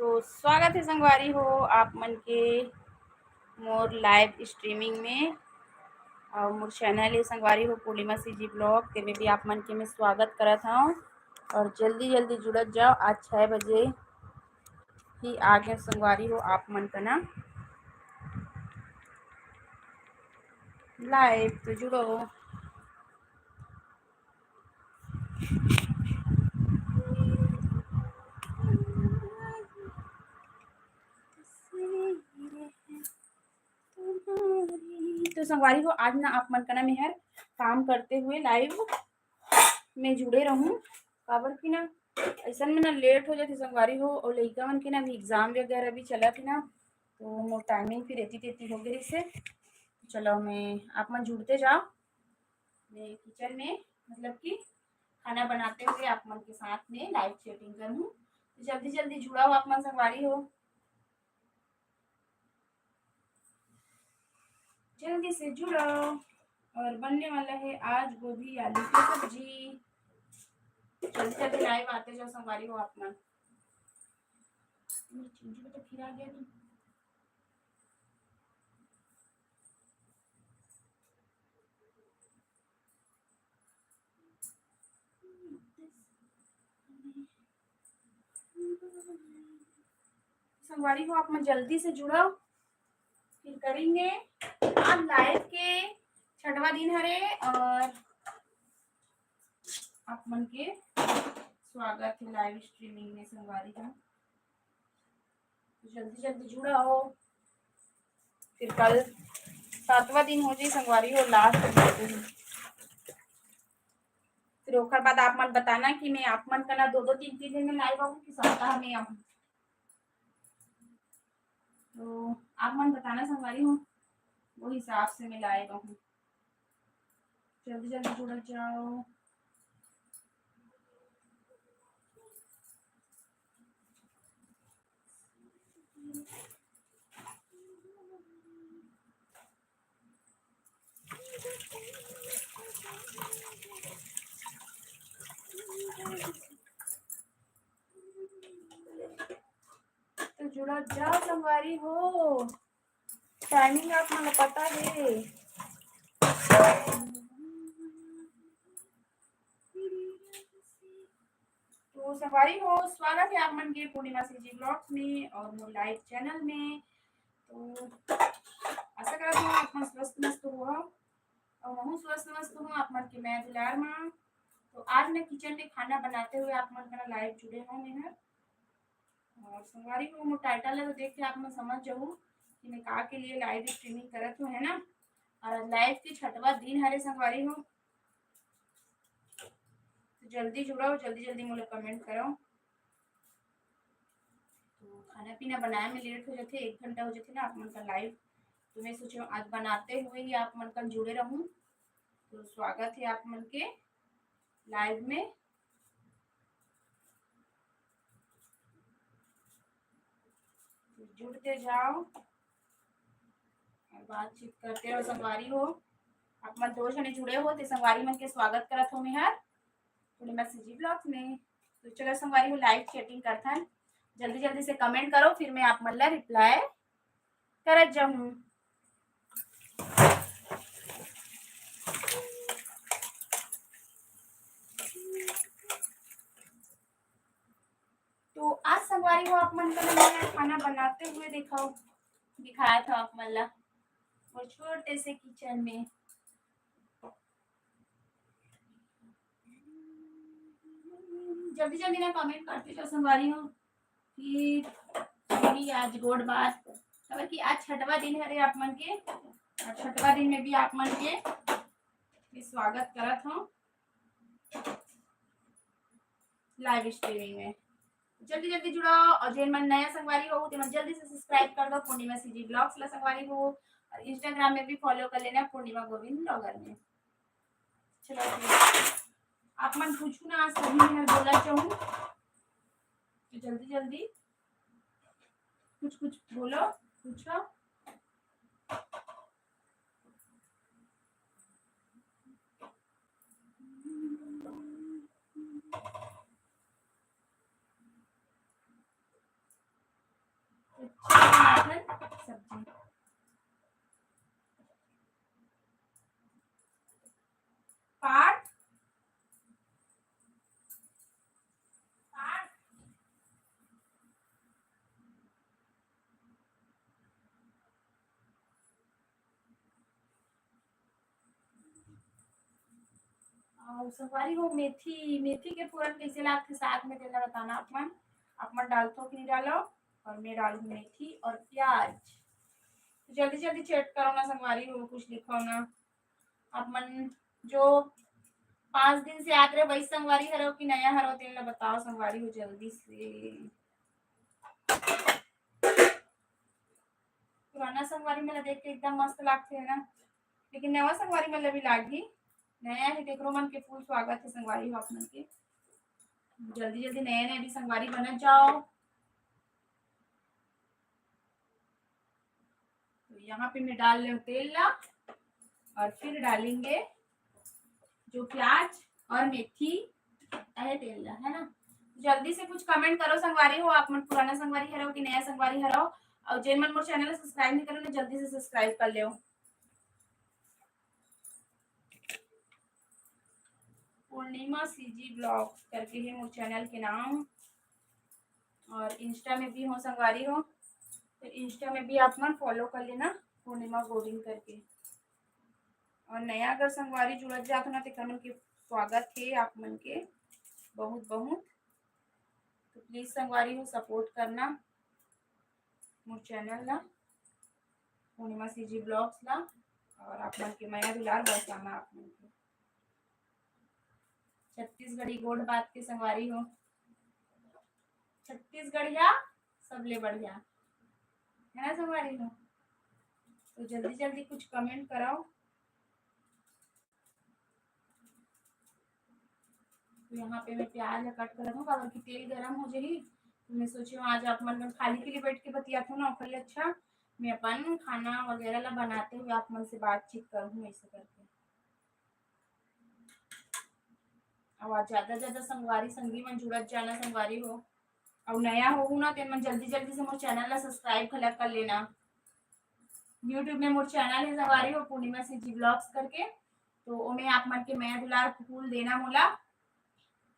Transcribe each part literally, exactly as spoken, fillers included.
तो स्वागत हे संगवारी हो आप मन के मोर live streaming में, अउ मोर channel हे संगवारी हो पूर्णिमा CG vlog, तेमे भी आप मन के मैं स्वागत करत हव। अउ जल्दी जल्दी जुड़त जाव, आज छः बजे ही आ गे संगवारी हो आप मन कना live, तो जुड़ो। तो संगवारी हो, आज ना आप मन कना मेहर काम करते हुए live में जुड़े रहूं, काबर कि ना अइसन में ना late हो जाथे संगवारी हो, अउ लइका मन के ना अभी exam वगैरह भी चलत हे ना, तो मोर timing फिर एती तेती हो गे रिहिसे। चलो, मैं आप मन जुड़ते जाव, मैं kitchen में, मतलब कि खाना बनाते हुए आप मन के साथ में live chatting करहूं। तो जल्दी जल्दी जुड़ाव आप मन संगवारी हो, जल्दी से जुड़ाव। अउ बनने वाला हे आज गोभी आलू के सब्जी। जल्दी जल्दी live आते जाव संगवारी हो आप मन। मेरी चिंटू तो फिर आ गया तू। संगवारी हो, आप मन जल्दी से जुड़व, फिर करेंगे। आज live के छठवां दिन हरे अउ आप मन के स्वागत हे live streaming में संगवारी हो। जल्दी जल्दी जुड़व, फिर कल सातवां दिन हो जाही संगवारी हो, last दिन हो जाही। फिर ओकर बाद आप मन बताना कि मैं आप मन कना दो दो तीन तीन दिन में live आहूं कि सप्ताह में आहूं। तो आप मन बताना संगवारी हो, वो हिसाब से मैं live आहूं। जल्दी जल्दी जुड़त जाव। तो जुड़त जाव संगवारी हो, timing आप मन ला पता हे। तो संगवारी हो, स्वागत हे आप मन के पूर्णिमा CG vlogs में अउ मोर live channel में। तो आशा करत हव आप मन स्वस्थ मस्त होहव अउ महूं स्वस्थ मस्त होहूं आप मन के मया दुलार मा। तो आज मैं kitchen में खाना बनाते हुए आप मन करा live जुड़े हव मेहर। अउ संगवारी हो, मोर title ला तो देख के आप मन समझ जाहू कि मैं का के लिए live streaming करत हव, है ना। अउ आज live के छठवां दिन हरे संगवारी हो, तो जल्दी जुड़व, जल्दी जल्दी मोला comment करव। तो खाना पीना बनाए में late हो जाथे, एक घंटा हो जाथे ना आप मन का live, तो मैं सोचे आज बनाते हुए ही आप मन का जुड़े रहूं। तो स्वागत हे आप मन के live में, जुड़ते जाव अउ बातचीत करते रहो संगवारी हो। आप मन दो झने जुड़े हो ते संगवारी मन के स्वागत करत हव मेहर पूर्णिमा CG vlogs में। तो चलो संगवारी हो, live chatting करथन, जल्दी जल्दी से comment करव, फिर मैं आप मन ला reply करत जाहूं। तो आज संगवारी हो, आप मन ला मैं खाना बनाते हुए दिखाव, दिखात हव आप मन ला मोर छोटे से kitchen में। जल्दी जल्दी ना comment करते जाव संगवारी हो कि आज गोठ बात, काबर कि आज छठवां दिन हरे आप मन के, अउ छठवां दिन में भी आप मन के स्वागत करत हव live streaming में। जल्दी जल्दी जुड़व अउ जेन मन नया संगवारी हो, तेमन जल्दी से subscribe कर दव पूर्णिमा CG vlogs ला संगवारी हो, अउ Instagram में भी follow कर लेना पूर्णिमा गोविंद vlogger में। चलो, आप मन पूछू ना, आज सभी में बोलत जाहूं, तो जल्दी जल्दी कुछ कुछ बोलो, पूछो। टमाटर सब्जी। पाठ। अउ संगवारी हो, मेथी, मेथी के फोरन कइसे लागथे साग में, तेला बताना आप मन। आप मन डालथो कि नहीं डालो? और मैं डालूँ मेथी और प्याज। जल्दी जल्दी चैट करो ना संगवारी हो, कुछ लिखो ना। आप मन जो पाँच दिन से आत रहे, वही संगवारी हरो कि नया हरो, तेन ला बताओ संगवारी हो जल्दी से। पुराना संगवारी मन ला देख के एकदम मस्त लागथे, है ना? लेकिन नवा संगवारी मन ला भी लागही। नया हे, तेकरो मन के full स्वागत हे संगवारी हो आप मन के। जल्दी जल्दी नया नया भी संगवारी बनत जाओ। तो यहाँ पे मैं डाल रही हूँ तेल ला, और फिर डालेंगे जो प्याज और मेथी है तेल ला, है ना। जल्दी से कुछ comment करो संगवारी हो, आप मन पुराना संगवारी हरो कि नया संगवारी हरो, और जेन मन मोर channel ला subscribe नहीं करो ना, जल्दी से subscribe कर लेओ। पूर्णिमा CG Vlogs करके है मोर channel के नाम, और Insta में भी हो संगवारी हो, तो Insta में भी आप मन follow कर लेना, पूर्णिमा गोविंद करके। और नया अगर संगवारी जुड़त जात हो ना, तो मन के स्वागत है आप मन के, बहुत बहुत। तो please संगवारी हो, support करना मोर channel ला, पूर्णिमा CG Vlogs ला, और आप मन के मया दुलार बरसाना आप मन के। छत्तीसगढ़ी गोठ बात के संगवारी हो, छत्तीसगढ़िया सबले बढ़िया, है ना संगवारी हो? तो जल्दी जल्दी कुछ comment कराओ। तो यहाँ पे मैं प्याज ला cut कर दूँ, काबर कि तेल गरम हो जाही। तो मैं सोची हूँ आज आप मन खाली के लिए बैठ के बतियात हूँ ना, ओकर ले अच्छा मैं अपन खाना वगैरह ला बनाते हुए आप मन से बातचीत करूँ, ऐसे करके। अब आज ज्यादा ज्यादा संगवारी संगी मन जुड़त जाना संगवारी हो। अउ नया होहू ना, तेन मन जल्दी जल्दी से मोर channel ला subscribe घलक कर लेना। YouTube में मोर channel है संगवारी हो, पूर्णिमा CG Vlogs करके, तो ओमे आप मन के मया दुलार फूल देना मोला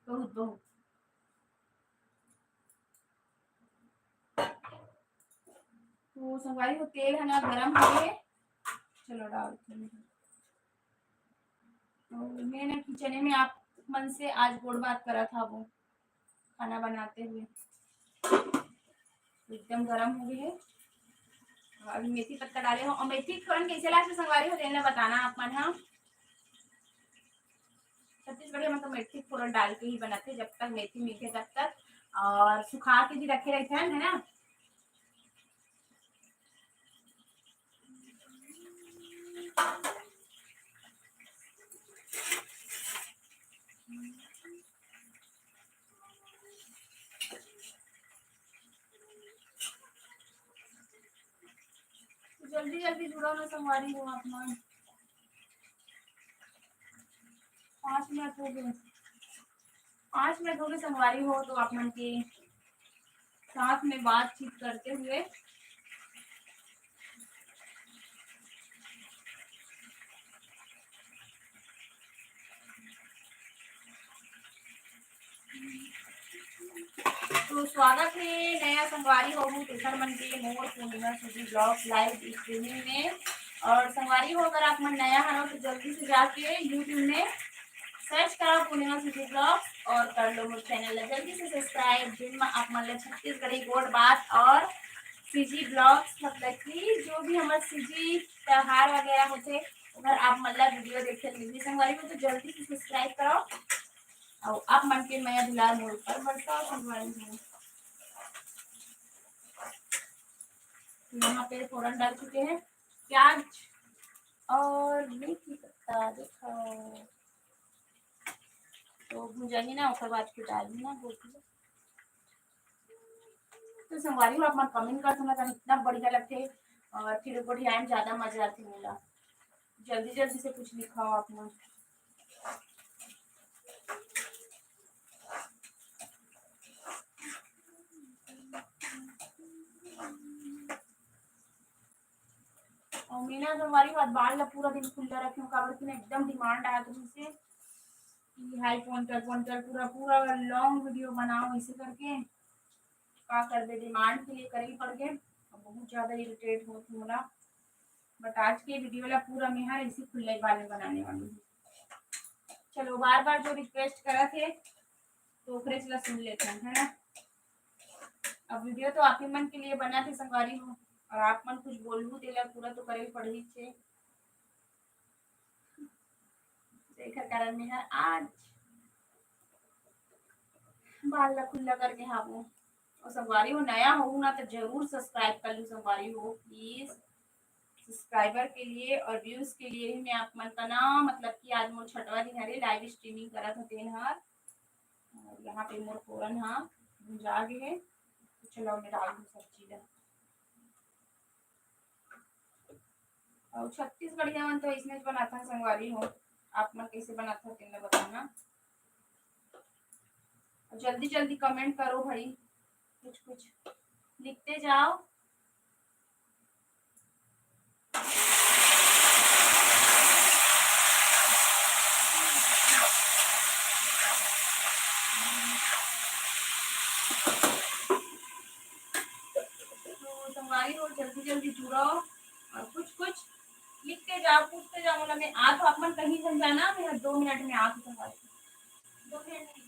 बहुत बहुत। तो संगवारी हो, तेल है ना गरम हो गए, चलो डालते हैं। तो मैं ना kitchen में आप मन से आज गोठ बात करा था वो खाना बनाते हुए, एकदम गरम हो गए है। अभी मेथी पत्ता डाले हो, और मेथी फोरन कैसे लागथे संगवारी हो, तेन ला बताना आप मन हा। छत्तीसगढ़ी में तो मेथी फोरन डाल के ही बनाते, जब तक मेथी मिलथे तब तक, और सुखा के भी रखे रहते हैं, है ना। जल्दी जल्दी जुड़ो ना संगवारी हो आप मन। पाँच मिनट हो गए, पाँच मिनट हो गए संगवारी हो, तो आप मन के साथ में बातचीत करते हुए तो स्वागत है नया संगवारी हो तेखर मन के मोर पूर्णिमा CG Vlogs live streaming में। और संगवारी हो, अगर आप मन नया हरो तो जल्दी से जाके YouTube में search करो पूर्णिमा CG Vlogs और कर लो मोर channel ला जल्दी से subscribe, जिनमें आप मन ला छत्तीसगढ़ी गोठ बात और CG Vlogs, मतलब कि जो भी हमर CG त्योहार वगैरह होथे, अगर आप मन ला video देखे मिलही संगवारी हो तो जल्दी से subscribe करो। अउ आप मन के मया दुलार मोर ऊपर बरसाओ संगवारी हो। यहाँ पे फोरन डाल चुके हैं प्याज और मेथी पत्ता, देखो तो भुंजाही ना, ओकर बाद फिर डालही ना गोभी। तो संगवारी हो, आप मन comment कर सकत हन, इतना बढ़िया लगथे और फिर गोठियाए में ज्यादा मजा आथे मोला। जल्दी जल्दी से कुछ लिखाओ आप मन। बिना संगवारी हो, आज बाल ला पूरा दिन खुल्ला रखे हूँ, काबर कि ना एकदम demand आया तुमसे कि हाई ponytail, ponytail पूरा, पूरा long video बनाओ ऐसे करके। का करबे, demand के लिए करे ही पड़ गए। अब बहुत ज्यादा irritate होत हूँ मोला, but आज के video ला पूरा मैं हर ऐसे खुल्ला ही बाल में बनाने वाली हूँ। चलो, बार बार जो request करा थे, तो ओकरे ला सुन लेते हैं, है ना? अब video तो आप ही मन के लिए बना थे संगवारी हो, और आप मन कुछ बोलबू, तेला पूरा तो करे ही पड़ही छे। तो एकर कारण मैं हर आज बाल ला खुल्ला करके हावो। और संगवारी हो, नया हो ना, तो जरूर subscribe कर लू संगवारी हो, please। Subscriber के लिए और views के लिए ही मैं आप मन का ना, मतलब कि आज मोर छठवा दिन हरे live streaming करत हो तेन हर। और यहाँ पे मोर फोरन हा भुंजा गे हे, तो चलो मैं डाल दूँ सब्जी ला। और छत्तीसगढ़िया मन तो इसने बनाता है संगवारी हो, आप मन कैसे बनाता है तेन ला बताना। और जल्दी जल्दी comment करो भाई, कुछ कुछ लिखते जाओ। तो संगवारी हो, जल्दी जल्दी जुड़ो और कुछ कुछ लिखते जाओ, पूछते जाओ। मतलब मैं आ तो आप मन कहीं जन जाना, मैं दो मिनट में आ तो संगवारी, दो मिनट में।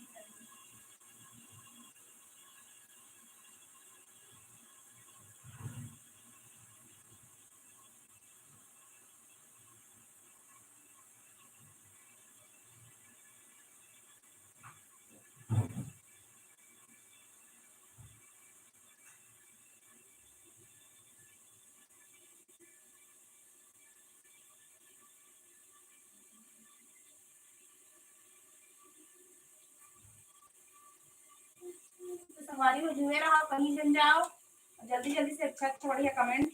तो संगवारी हो, जुड़े रहो, कहीं जन जाओ, जल्दी जल्दी से अच्छा अच्छा बढ़िया comment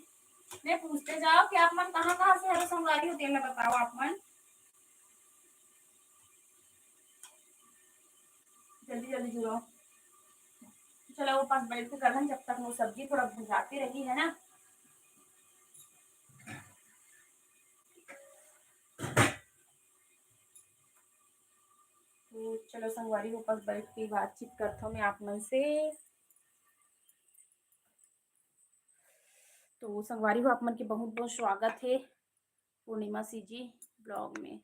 में पूछते जाओ कि आप मन कहाँ कहाँ से हरो संगवारी हो, तेला बताओ आप मन। जल्दी जल्दी जुड़ो। चलो, वो पास बैठ के करन, जब तक वो सब्जी थोड़ा भुंजाती रही है ना। तो चलो संगवारी हो, पास बैठ के बातचीत करता हूँ मैं आप मन से। तो संगवारी हो, आप मन के बहुत बहुत स्वागत है पूर्णिमा सीजी vlog में।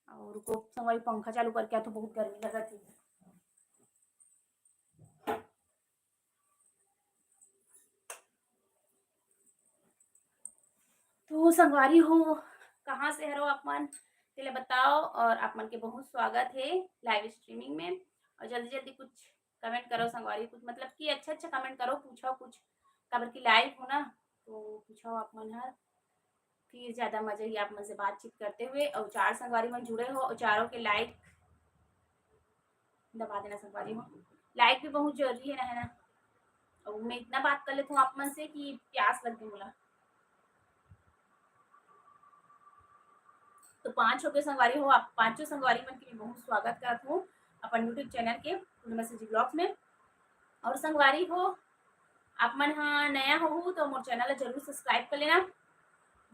और रुको संगवारी, पंखा चालू करके आ, तो बहुत गर्मी लगत है। तो संगवारी हो, कहाँ से हरो आप मन, तेला बताओ। और आप मन के बहुत स्वागत है live streaming में। और जल्दी जल्दी कुछ comment करो संगवारी, कुछ मतलब कि अच्छा अच्छा comment करो, पूछो कुछ, काबर कि live हो ना, तो पूछो आप मन हर, फिर ज्यादा मजा ही आप मन से बातचीत करते हुए। और चार संगवारी मन जुड़े हो, और चारों के like दबा देना संगवारी हो। Like भी बहुत जरूरी है ना, है ना? और मैं इतना बात कर लेती हूँ आप मन से कि प्यास लग गई मोला। तो पांच हो गए संगवारी हो, आप पांचों संगवारी मन के मैं बहुत स्वागत करत हूँ अपन YouTube channel के पूर्णिमा सीजी vlogs में। और संगवारी हो, आप मन हा नया होहू तो मोर channel ला जरूर subscribe कर लेना,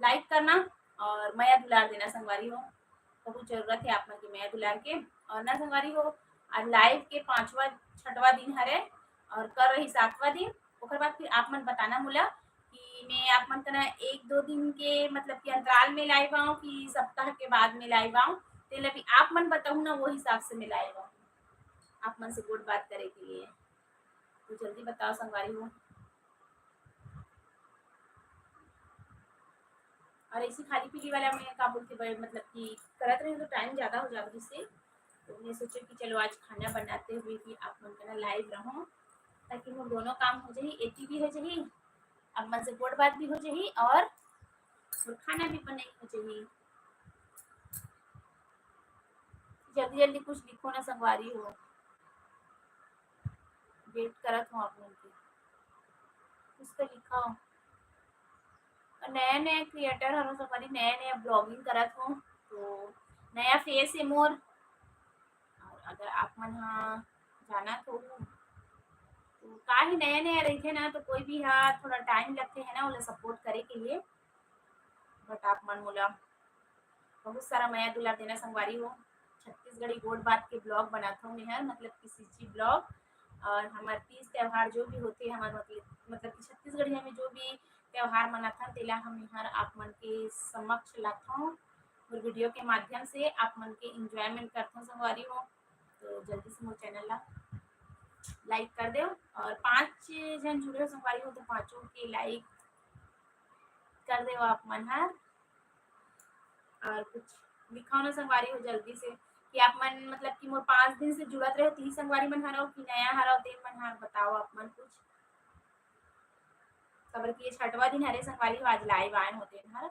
like करना और मया दुलार देना संगवारी हो। बहुत जरूरत है आप मन के मया दुलार के। और ना संगवारी हो, आज live के पांचवा, छठवा दिन हरे और कर रही सातवां दिन। ओकर बाद फिर आप मन बताना मोला कि मैं आप मन कना एक दो दिन के मतलब कि अंतराल में live आऊं कि सप्ताह के बाद में live आऊं, तेला भी आप मन बताहू ना, वो हिसाब से मैं live आऊं आप मन से गोठ बात करे के लिए। तो जल्दी बताओ संगवारी हो। और ऐसी खाली पीली वाला मैं का बोलते बड़े मतलब कि करत रहे तो time ज्यादा हो जाता, जिससे तो मैं सोचे कि चलो आज खाना बनाते हुए भी आप मन कना live रहूं, ताकि मोर दोनों काम हो जाही, एती भी हो जाही, आप मन से गोठ बात भी हो जाही और मोर खाना भी बनाई हो जाही। जल्दी जल्दी कुछ लिखो ना संगवारी हो, wait करत हूँ आप मन के, कुछ तो लिखो। और नया नया creator हरो संगवारी, नया नया vlogging करत हूँ, तो नया face है मोर। और अगर आप मन हा जानत हो तो का ही नया नया रहिथे ना, तो कोई भी हा थोड़ा time लगथे है ना, ओला support करे के लिए। but आप मन मोला बहुत सारा मया दुलार देना संगवारी हो। छत्तीसगढ़ी गोठ बात के vlog बनात हूँ मैं हर, मतलब कि CG vlog। और हमार तीज त्योहार जो भी होथे, हमार मतलब, मतलब कि छत्तीसगढ़िया में जो भी त्योहार मनाथन, तेला हम यहाँ आप मन के समक्ष लाथों और video के माध्यम से आप मन के enjoyment करथों संगवारी हो। तो जल्दी से मोर channel ला like कर देव और पांच झन जुड़े हो संगवारी हो, तो पांचों के like कर देव आप मन हर। और कुछ लिखाओ ना संगवारी हो जल्दी से, कि आप मन मतलब कि मोर पांच दिन से जुड़त रहे, तीन संगवारी मन हरव कि नया हरव, तेन मन हर बताओ आप मन कुछ। काबर कि ये छठवां दिन हरे संगवारी हो, आज live आए होते हर,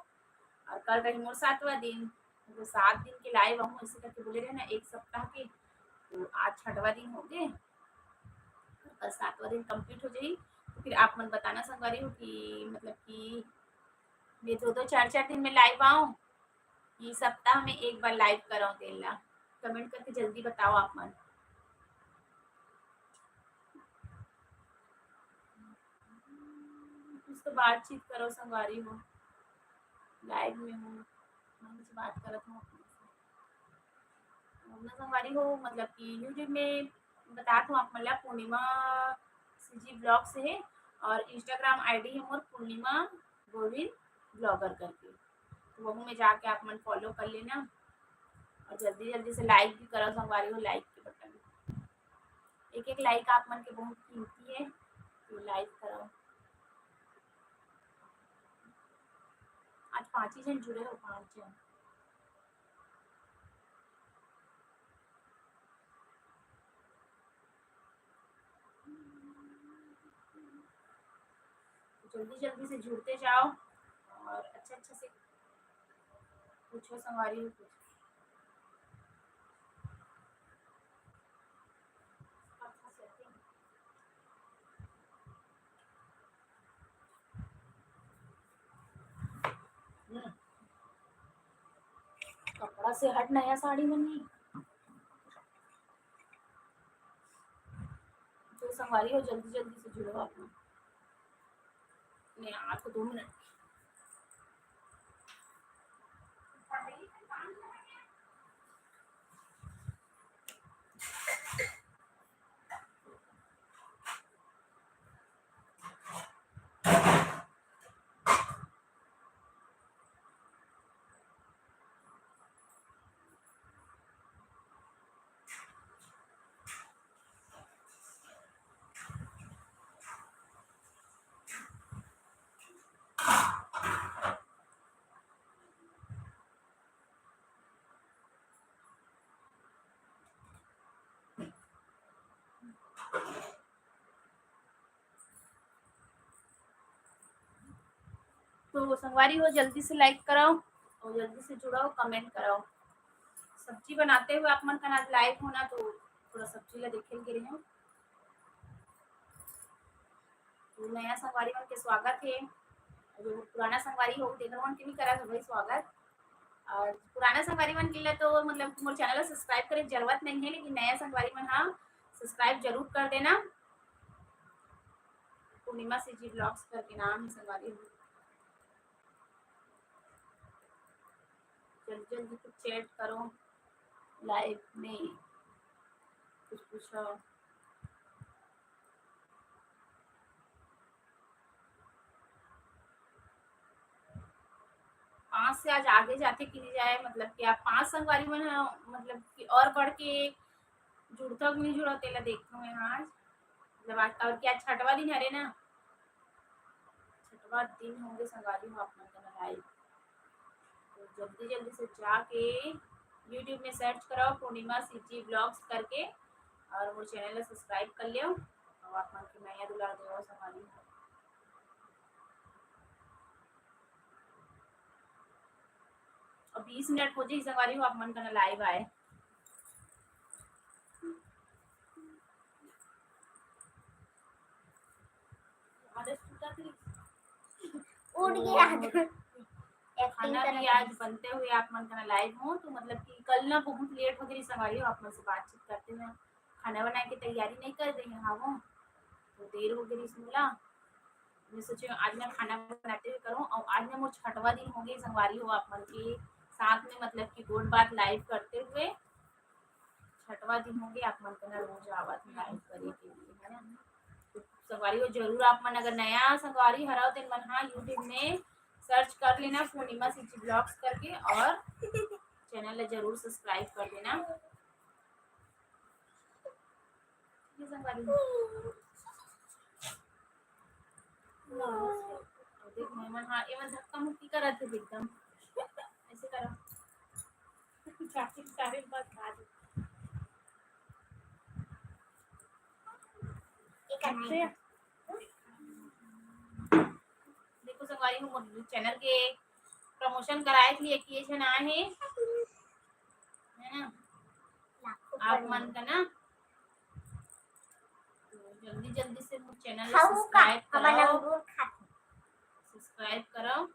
और कल रही मोर सातवां दिन। तो सात दिन के live आहूँ, ऐसे करके बोले रहे ना, एक सप्ताह के, तो आज छठवां दिन हो गए, कल सातवां दिन complete हो जाई। तो फिर आप मन बताना संगवारी हो कि मतलब कि मैं दो दो चार चार दिन में live आऊँ, ये सप्ताह में एक बार live कराऊँ, तेला comment करके जल्दी बताओ आप मन। कुछ तो बातचीत करो संगवारी हो, live में हूँ, मैं कुछ बात करत हूँ अपने से। अपना संगवारी हो, मतलब कि YouTube में बतात हूँ आप मन ला, पूर्णिमा CG vlog से है और Instagram ID है मोर पूर्णिमा गोविंद vlogger करके, तो वहू में जाके आप मन follow कर लेना और जल्दी जल्दी से like भी करो संगवारी हो, like के button, एक एक like आप मन के बहुत कीमती है, तो like करो। आज पांच ही झन जुड़े हो, पांच झन। जल्दी जल्दी से जुड़ते जाओ और अच्छा अच्छा से पूछो संगवारी हो कुछ। हम्म। कपड़ा से हट नया साड़ी बनी। तो संगवारी हो, जल्दी जल्दी से जुड़ो आप लोग। नहीं, आपको दो मिनट। तो संगवारी हो, जल्दी से like कराओ और जल्दी से जुड़ाओ, comment कराओ। सब्जी बनाते हुए आप मन का आज live होना, तो थोड़ा सब्जी ला देखे के रहे। तो नया संगवारी मन के स्वागत है, जो पुराना संगवारी हो, तेकर मन के भी करा भाई स्वागत। और पुराना संगवारी मन के लिए तो मतलब मोर channel ला subscribe करे जरूरत नहीं है, लेकिन नया संगवारी मन हाँ subscribe जरूर कर देना। पूर्णिमा CG vlogs करके नाम है संगवारी हो। जल्दी जल्दी कुछ chat करो, live में कुछ पूछो। पाँच से आज आगे जाथे कि नहीं जाए, मतलब कि आप पाँच संगवारी मन ह, मतलब कि और बढ़ के जुड़ता कि नहीं जुड़ा, तेला देखथों मैं आज। मतलब आज, और क्या छठवां दिन हरे ना, छठवां दिन होंगे संगवारी हो आप मन का live। तो जल्दी जल्दी से जाके YouTube में search कराओ पूर्णिमा CG vlogs करके और मोर channel ला subscribe कर लियो और आप मन के मया दुलार देवो संगवारी हो। अब बीस मिनट हो जाए संगवारी हो आप मन का ना live आए। उठ गया। तो खाना भी आज बनते हुए आप मन का ना live हो, तो मतलब कि कल ना बहुत late हो गई संगवारी हो, आप मन से बातचीत करते हुए खाना बनाए के तैयारी नहीं कर रही है वो, तो देर हो गई इसमें ला। मैं सोचे आज मैं खाना बनाते हुए करूँ। और आज मैं मोर छठवा दिन हो गए संगवारी हो आप मन के साथ में, मतलब कि गोठ बात live करते हुए। छठवा दिन हो गए आप मन के ना रोज आवत live करे के लिए, है ना? तो संगवारी हो जरूर आप मन अगर नया संगवारी हरव तेन मन हाँ YouTube में search कर लेना पूर्णिमा CG vlogs करके और channel ला जरूर subscribe कर देना। ये संगवारी हो। देख मेमन, हाँ, एमन धक्का मुक्की करत हे एकदम। ऐसे करो। चाची सारे बात खा दे। एक आदमी। देखो संगवारी हो, मोर channel के promotion कराए के लिए किए झन आए हे, है ना? आप मन का ना, तो जल्दी जल्दी से मोर channel ला subscribe करो, subscribe करो।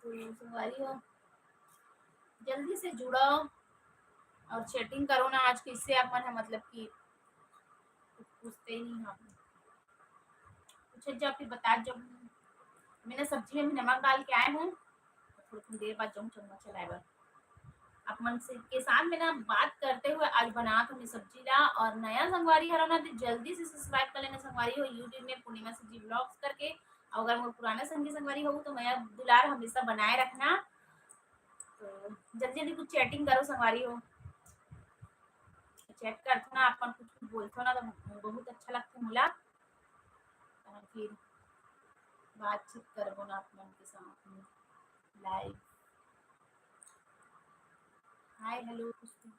तो संगवारी हो, जल्दी से जुड़ो और chatting करो ना। आज कैसे आप मन है, मतलब कि कुछ पूछते ही नहीं हो। पूछे जब फिर बता जब मैंने सब्जी में भी नमक डाल के आए हूँ, थोड़ी देर बाद जाऊँ चम्मच चलाए बर। आप मन से के साथ में ना बात करते हुए आज बनात हूँ मैं सब्जी ला। और नया संगवारी हरव ना तो जल्दी से subscribe कर लेना संगवारी हो YouTube में पूर्णिमा CG vlogs करके। और अगर मोर पुराना संगी संगवारी हो तो मया दुलार हमेशा बनाए रखना। तो जल्दी जल्दी कुछ chatting करो संगवारी हो, chat करथो ना आप मन, कुछ कुछ बोलथो ना तो बहुत अच्छा लगता मोला। और फिर बातचीत करबो ना आप मन के साथ में live। Hi hello कुछ तो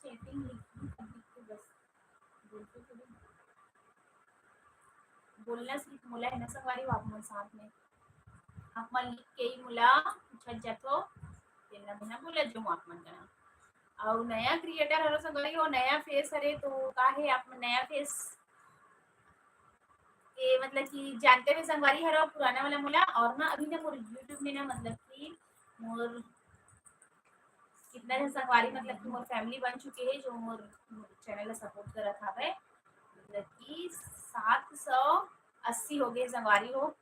chatting लिख लिख के बस बोलते थोड़ी। बोलना सिर्फ मोला है ना संगवारी हो आप मन साथ में। आप मन लिख के ही मोला पूछत जाथो, तेला मैं बोला जो आप मन का ना। और नया creator हरो संगवारी हो, नया face हरे तो का है आप मन नया face के मतलब कि जानते हुए संगवारी हरो पुराना वाला मोला। और ना अभी ना मोर YouTube में ना मतलब कि मोर कितना जन संगवारी मतलब कि मोर family बन चुके हैं जो मोर, मोर channel ला support करत हवे। मतलब कि सात सौ अस्सी हो गए संगवारी हो,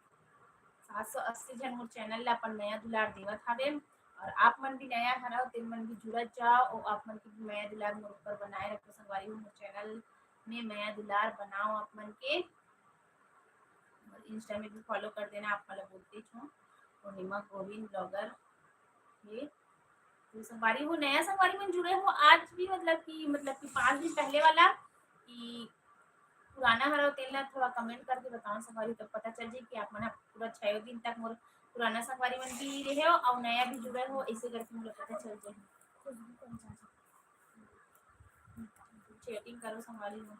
सात सौ अस्सी जन मोर channel ला अपन मया दुलार देवत हवे। और आप मन भी नया हरव तेन मन भी जुड़त जाओ और आप मन के भी मया दुलार मोर ऊपर बनाए रखो संगवारी हो। मोर channel में मया दुलार बनाओ आप मन के। Insta में भी follow कर देना, आप मन ला बोलते छो। और हेमा गोविंद blogger ये तो संगवारी हो, नया संगवारी मन जुड़े हो आज भी, मतलब कि मतलब कि पाँच दिन पहले वाला कि पुराना हरव तेन ला थोड़ा comment करके बताओ संगवारी, तब पता चल जाए कि आप मन ह पूरा छयो दिन तक मोर पुराना संगवारी मन भी रहे हो और नया भी जुड़े हो, ऐसे करके मोला पता चल जाए। Chatting करो संगवारी हो।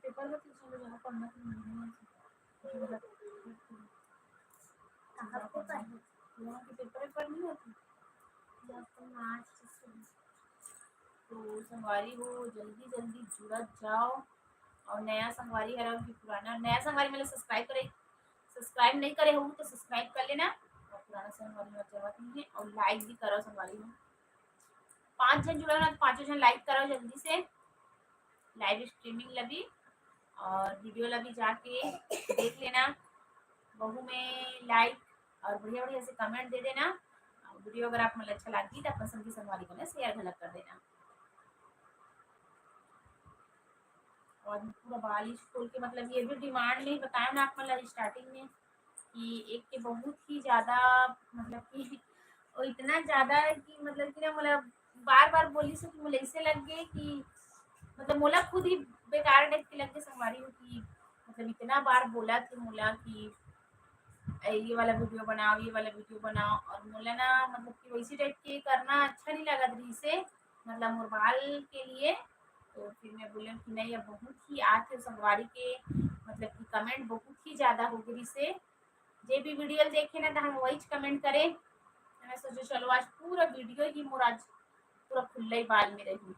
पेपर में tuition में जाना पढ़ना तो नहीं है। कहाँ पे पढ़े? यहाँ के पेपर वेपर नहीं होते? जब तो मार्च से। तो संगवारी हो जल्दी जल्दी जुड़त जाओ। और नया संगवारी हरव कि पुराना, नया संगवारी मतलब subscribe करे, subscribe नहीं करे हो तो subscribe कर लेना। और पुराना संगवारी हर जरूरत नहीं है। और like भी करो संगवारी हो। पांच जन जुड़े हो ना तो पांचों जन like करो जल्दी से। Live streaming ला भी और video ला भी जाके देख लेना। बहू में like और बढ़िया बढ़िया से comment दे देना। Video अगर आप मन ला अच्छा लगी तो अपन संगी संगवारी को ना share घलक कर देना। और पूरा बाल खोल के, मतलब ये भी demand में बताया ना आप मन ला starting में कि एक के बहुत ही ज्यादा, मतलब कि वो इतना ज्यादा है कि मतलब कि ना मोला बार बार बोली से कि मोला ऐसे लग गए कि मतलब मोला खुद ही बेकार type के लग गए संगवारी हो कि मतलब इतना बार बोला कि मोला कि "ए, ये वाला video बनाओ, ये वाला video बनाओ", और मोला ना मतलब कि वैसी type के करना अच्छा नहीं लगा रही से, मतलब मोर बाल के लिए। तो फिर मैं बोले कि नहीं, अब बहुत ही आके संगवारी के मतलब कि comment बहुत ही ज्यादा हो गई से, जे भी video देखे ना तो हम वही comment करे। मैं सोचे चलो आज पूरा video ही मोर आज पूरा खुला ही बाल में रही,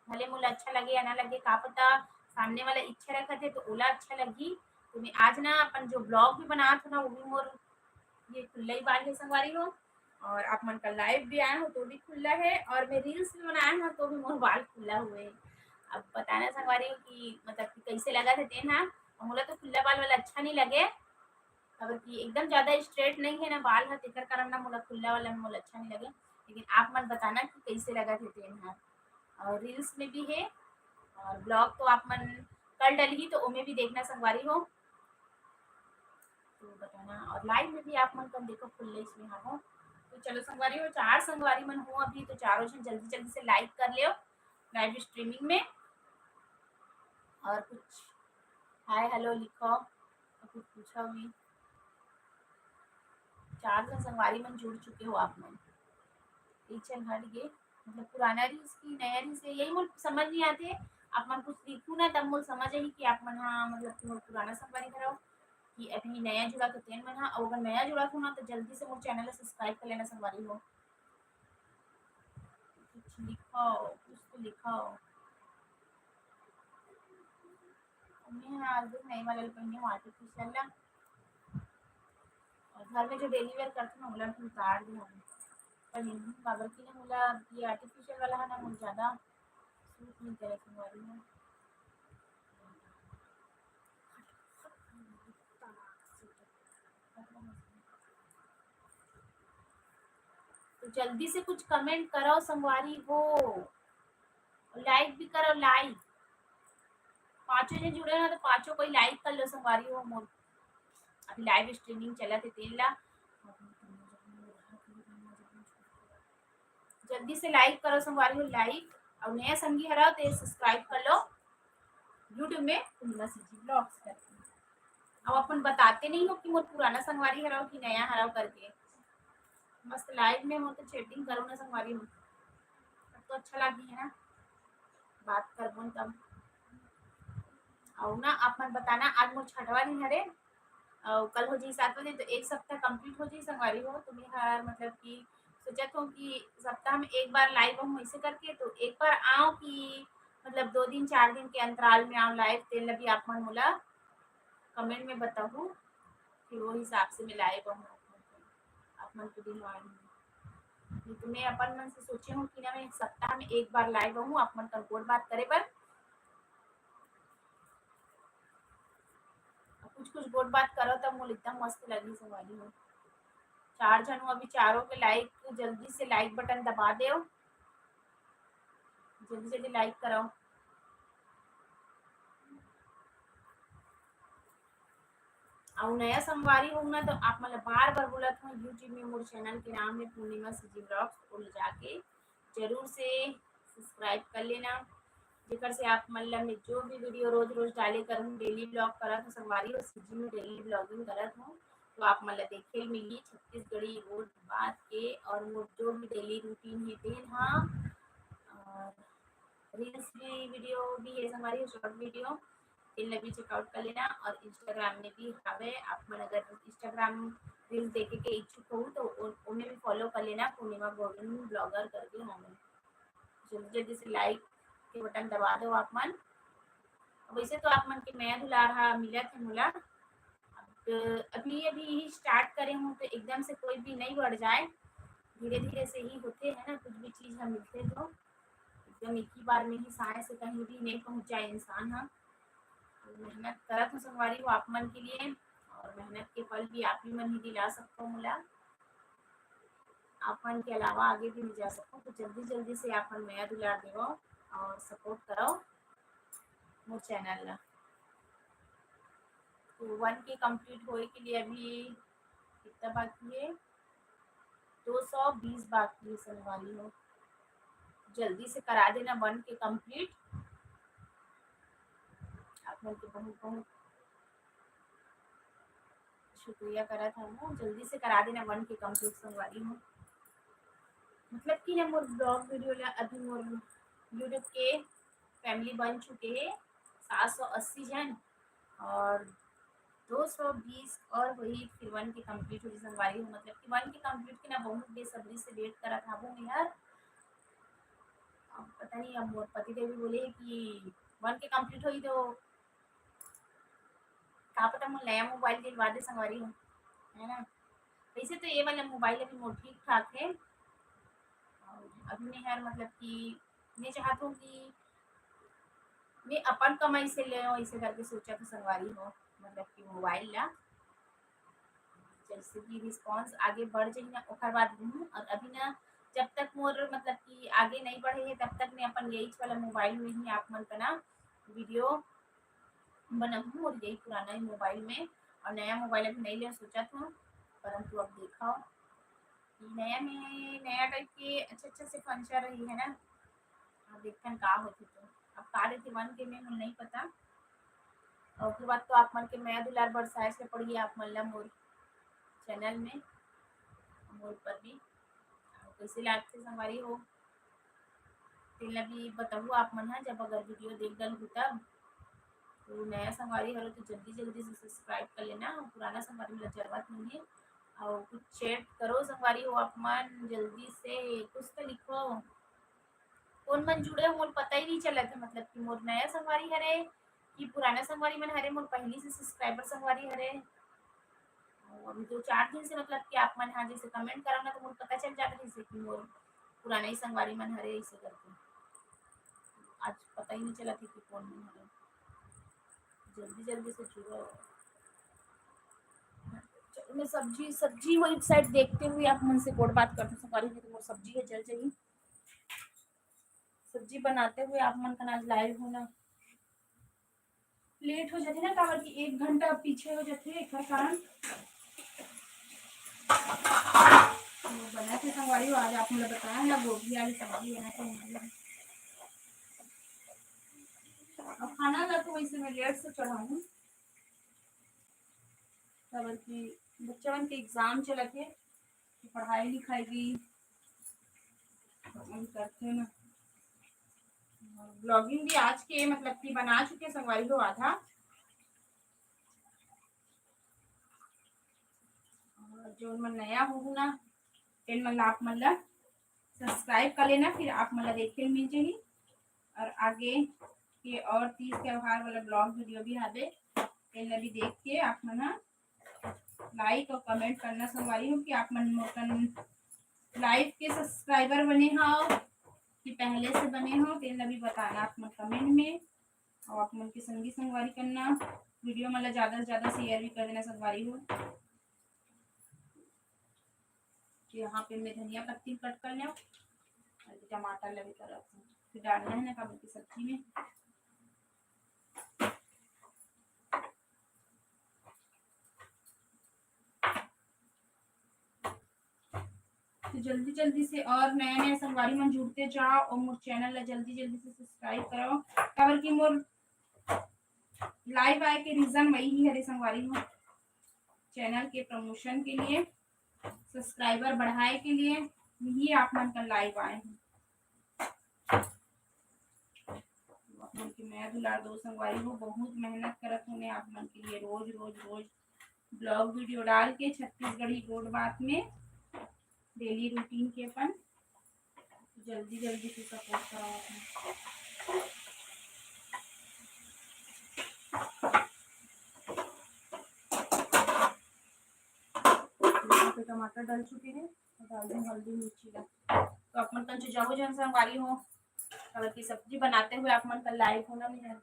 भले मोला अच्छा लगे या ना लगे, का पता सामने वाला इच्छा रखत हे तो ओला अच्छा लगही। तो मैं आज ना अपन जो vlog भी बनात हो ना, वो भी मोर ये खुल्ला ही बाल हे संगवारी हो। और आप मन का live भी आए हो तो भी खुल्ला हे, और मैं reels भी बनाए हो तो भी मोर बाल खुल्ला हुए हे। अब बताना संगवारी हो कि मतलब कि कैसे लगत हे तेन हा। और मोला तो खुल्ला बाल वाला अच्छा नहीं लगे, काबर कि एकदम ज्यादा straight नहीं है ना बाल ह, तेकर कारण ना मोला खुल्ला वाला में मोला अच्छा नहीं लगे। लेकिन आप मन बताना कि कैसे लगत हे तेन हा। और reels में भी है, और vlog तो आप मन कल डलही तो ओमे भी देखना संगवारी हो। तो बताना, और live में भी आप मन कम देखो, खुल्ले इसमें हम हो। तो चलो संगवारी हो, चार संगवारी मन हो अभी, तो चारों जन जल्दी जल्दी से like कर लियो live streaming में, और कुछ hi hello लिखो, और कुछ पूछो भी। चार जन संगवारी मन जुड़ चुके हो आप मन। एक जन हट गए, मतलब पुराना reels की नया reels है, यही मोर समझ नहीं आते। आप मन कुछ लिखू ना, तब मोर समझ आही कि आप मन हा मतलब कि मोर पुराना संगवारी हरव कि अभी नया जुड़ा तो तेन मन हा। और अगर नया जुड़ा हो ना तो जल्दी से मोर channel ला subscribe कर लेना संगवारी हो। कुछ लिखो, कुछ तो लिखो। मैं आज भी नई वाला पहने हूँ artificial ला। और घर में जो daily wear करते ना, ओला भी उतार दे हमें। पर नहीं, काबर कि ना मोला ये artificial वाला है ना, मोला ज्यादा suit नहीं करे संगवारी हो। तो जल्दी से कुछ comment करो संगवारी हो, like भी करो, like। पांचों जन जुड़े हो ना, तो पांचों कोई like कर लो संगवारी हो। मोर अभी live streaming चलत हे, तेन ला जल्दी से like करो संगवारी हो, like। और नया संगी हरव तो subscribe कर लो YouTube में पूर्णिमा CG vlogs करके। अब अपन बताते नहीं हो कि मोर पुराना संगवारी हरव कि नया हरव करके। मस्त live में हो तो chatting करो ना संगवारी हो, तब तो अच्छा लागी है ना, बात करबो तब। और ना आप मन बताना, आज मोर छठवा दिन हरे, और कल हो जाही सातवां दिन, तो एक सप्ताह complete हो जाही संगवारी हो। तो मैं हर मतलब कि सोचत हूँ कि सप्ताह में एक बार live आऊँ ऐसे करके, तो एक बार आऊँ कि मतलब दो दिन चार दिन के अंतराल में आऊँ live, तेन ला भी आप मन मोला comment में बताहू, फिर वो हिसाब से मैं live आऊँ आप मन के दिमाग में। नहीं तो मैं अपन मन से सोचे हूँ कि ना मैं सप्ताह में एक बार live आऊँ आप मन कर गोठ बात करे बर। कुछ कुछ गोठ बात करो तब मोला एकदम मस्त लगी संगवारी हो। चार झन हो अभी, चारों के like, जल्दी से like button दबा देव, जल्दी जल्दी like कराओ। अउ नया संगवारी हो ना, तो आप मन ला बार बार बोलत हूँ, YouTube में मोर channel के नाम है पूर्णिमा CG vlogs, ओला जाके जरूर से subscribe कर लेना, जेकर से आप मन ला मैं जो भी video रोज रोज डाले करहूँ, daily vlog करत हूँ संगवारी हो, CG में daily vlogging करत हूँ, तो आप मन ला देखे ल मिली छत्तीसगढ़ी गोठ बात के, और मोर जो भी daily routine है तेन हा, और reels भी, video भी है संगवारी हो, short video, तेन ला भी check out कर लेना। और Instagram में भी हवे, आप मन अगर Instagram reels देखे के इच्छुक हो तो ओ-, ओमे भी follow कर लेना, पूर्णिमा गोविंद blogger करके हवे। जल्दी जल्दी से like के button दबा दो आप मन। वैसे तो आप मन के मया दुलार हा मिलत है मोला, अब अभी अभी ही start करे हूँ तो एकदम से कोई भी नहीं बढ़ जाए, धीरे धीरे से ही होते है ना, कुछ भी चीज हम मिलते तो एकदम एक ही बार में ही साय से कहीं भी नहीं पहुंच जाए इंसान। हाँ, मेहनत करत हूँ संगवारी हो आप मन के लिए, और मेहनत के फल भी आप ही मन ही दिला सकते हो मोला। आप मन के अलावा आगे भी नहीं जा सकता, तो जल्दी जल्दी से आप मन मया दुलार देवो और support करो मोर channel ला। तो one K complete होए के लिए अभी कितना बाकी है? दो सौ बीस बाकी है संगवारी हो, जल्दी से करा देना one K complete। आप मन के बहुत बहुत शुक्रिया करत हूँ, जल्दी से करा देना one K complete संगवारी हो। मतलब कि ना मोर vlog video ला अभी मोर YouTube के family बन चुके हैं सात सौ अस्सी जन, और दो सौ बीस और वही फिर one K complete होही संगवारी हो। मतलब कि one K complete के ना बहुत बेसब्री से wait करत हूँ मैं यार। अब पता नहीं, अब मोर पति देव भी बोले हैं कि वन के कंप्लीट होई तो का पता मोर नया मोबाइल दिलवा दे संगवारी हो, है ना। वैसे तो ये वाला मोबाइल अभी मोर ठीक ठाक है, अभी मैं हर मतलब कि मैं चाहत हूँ कि मैं अपन कमाई से ले, ऐसे करके सोचा था संगवारी हो, मतलब कि मोबाइल ला जैसे कि रिस्पॉन्स आगे बढ़ जाही ना, ओकर बाद लूँ। और अभी ना, जब तक मोर मतलब कि आगे नहीं बढ़े है, तब तक मैं अपन यही वाला मोबाइल में ही आप मन का ना वीडियो बनाऊँ, और यही पुराना ही मोबाइल में। और नया मोबाइल अभी नहीं ले सोचा था, परंतु अब देखा कि नया में नया टाइप के अच्छा अच्छा से फंक्शन रही है ना। अब देखन का होती तो अब का रहती वन के में नहीं पता। और ओकर बाद तो आप मन के मया दुलार बरसाए से पड़ही आप मन ला मोर चैनल में, मोर पर भी। और कैसे लागथे संगवारी हो, तेला भी बताहू आप मन ह, जब अगर वीडियो देख डलहू तब। तो नया संगवारी हरो तो जल्दी जल्दी से सब्सक्राइब कर लेना, पुराना संगवारी मन ला जरूरत नहीं है। और कुछ चैट करो संगवारी हो आप मन, जल्दी से कुछ तो लिखो। कौन मन जुड़े हो, मोर पता ही नहीं चलत है, मतलब कि मोर नया संगवारी हरे कि पुराना संगवारी मन हरे, मोर पहली से सब्सक्राइबर संगवारी हरे। अभी दो चार दिन से मतलब कि आप मन हाँ जैसे कमेंट करब ना, तो मोर पता चल जात रहिसे कि मोर पुराना ही संगवारी मन हरे, ऐसे करके। आज पता ही नहीं चला थी कि कौन मन हरे। जल्दी जल्दी से जुड़ो। चलो, मैं सब्जी, सब्जी वाली साइड देखते हुए आप मन से गोठ बात करती हूँ। संगवारी जी, तो मोर सब्जी है, जल जाही। सब्जी बनाते हुए आप मन का आज लाइव होना लेट हो जाथे ना, काबर कि एक घंटा पीछे हो जाथे, एकर कारण। तो बना के संगवारी हो, आज आप मन ला बताया ना, गोभी आलू सब्जी बना के। अब खाना ला तो वैसे मैं लेट से चढ़ाऊँ, काबर कि बच्चा मन के एग्जाम चलत हे, तो पढ़ाई लिखाई भी हम करते हैं ना। ब्लॉगिंग भी आज के मतलब कि बना चुके संगवारी हो आधा। और जो मन नया हो ना, तेन मन ला आप मन ला सब्सक्राइब कर लेना, फिर आप मन ला देखे मिल जाही। और आगे के और तीज त्योहार वाला ब्लॉग वीडियो भी आवे, तेन ला भी देख के आप मन ह लाइक और कमेंट करना संगवारी हो कि आप मन मोर कन लाइव के सब्सक्राइबर बने हो कि पहले से बने हो, तेन ला भी बताना आप मन कमेंट में। और आप मन के संगी संगवारी करना, वीडियो मन ला ज्यादा से ज्यादा शेयर भी कर देना संगवारी हो। तो यहाँ पे मैं धनिया पत्ती कट कर लिया और टमाटर लगे कर रखा हूँ, फिर डालना है ना काबर की सब्जी में। तो जल्दी जल्दी से और नया नया संगवारी मन जुड़ते जाओ और मोर चैनल ला जल्दी जल्दी से सब्सक्राइब करो, काबर कि मोर लाइव आए के रीजन वही ही हरे संगवारी हो, चैनल के प्रमोशन के लिए, सब्सक्राइबर बढ़ाए के लिए ही आप मन का लाइव आए हैं। आप मन के मया दुलार दो संगवारी हो, बहुत मेहनत करत होने आप मन के लिए, रोज रोज रोज ब्लॉग वीडियो डाल के छत्तीसगढ़ी गोठ बात में डेली रूटीन के अपन जल्दी जल्दी से सपोर्ट कराओ अपन। यहाँ पे टमाटर डल चुके हैं, डाल दूँ हल्दी मिर्ची का। तो आप मन कन जाओ जन संगवारी हो, अगर की सब्जी बनाते हुए आप मन का लाइव होना नहीं है।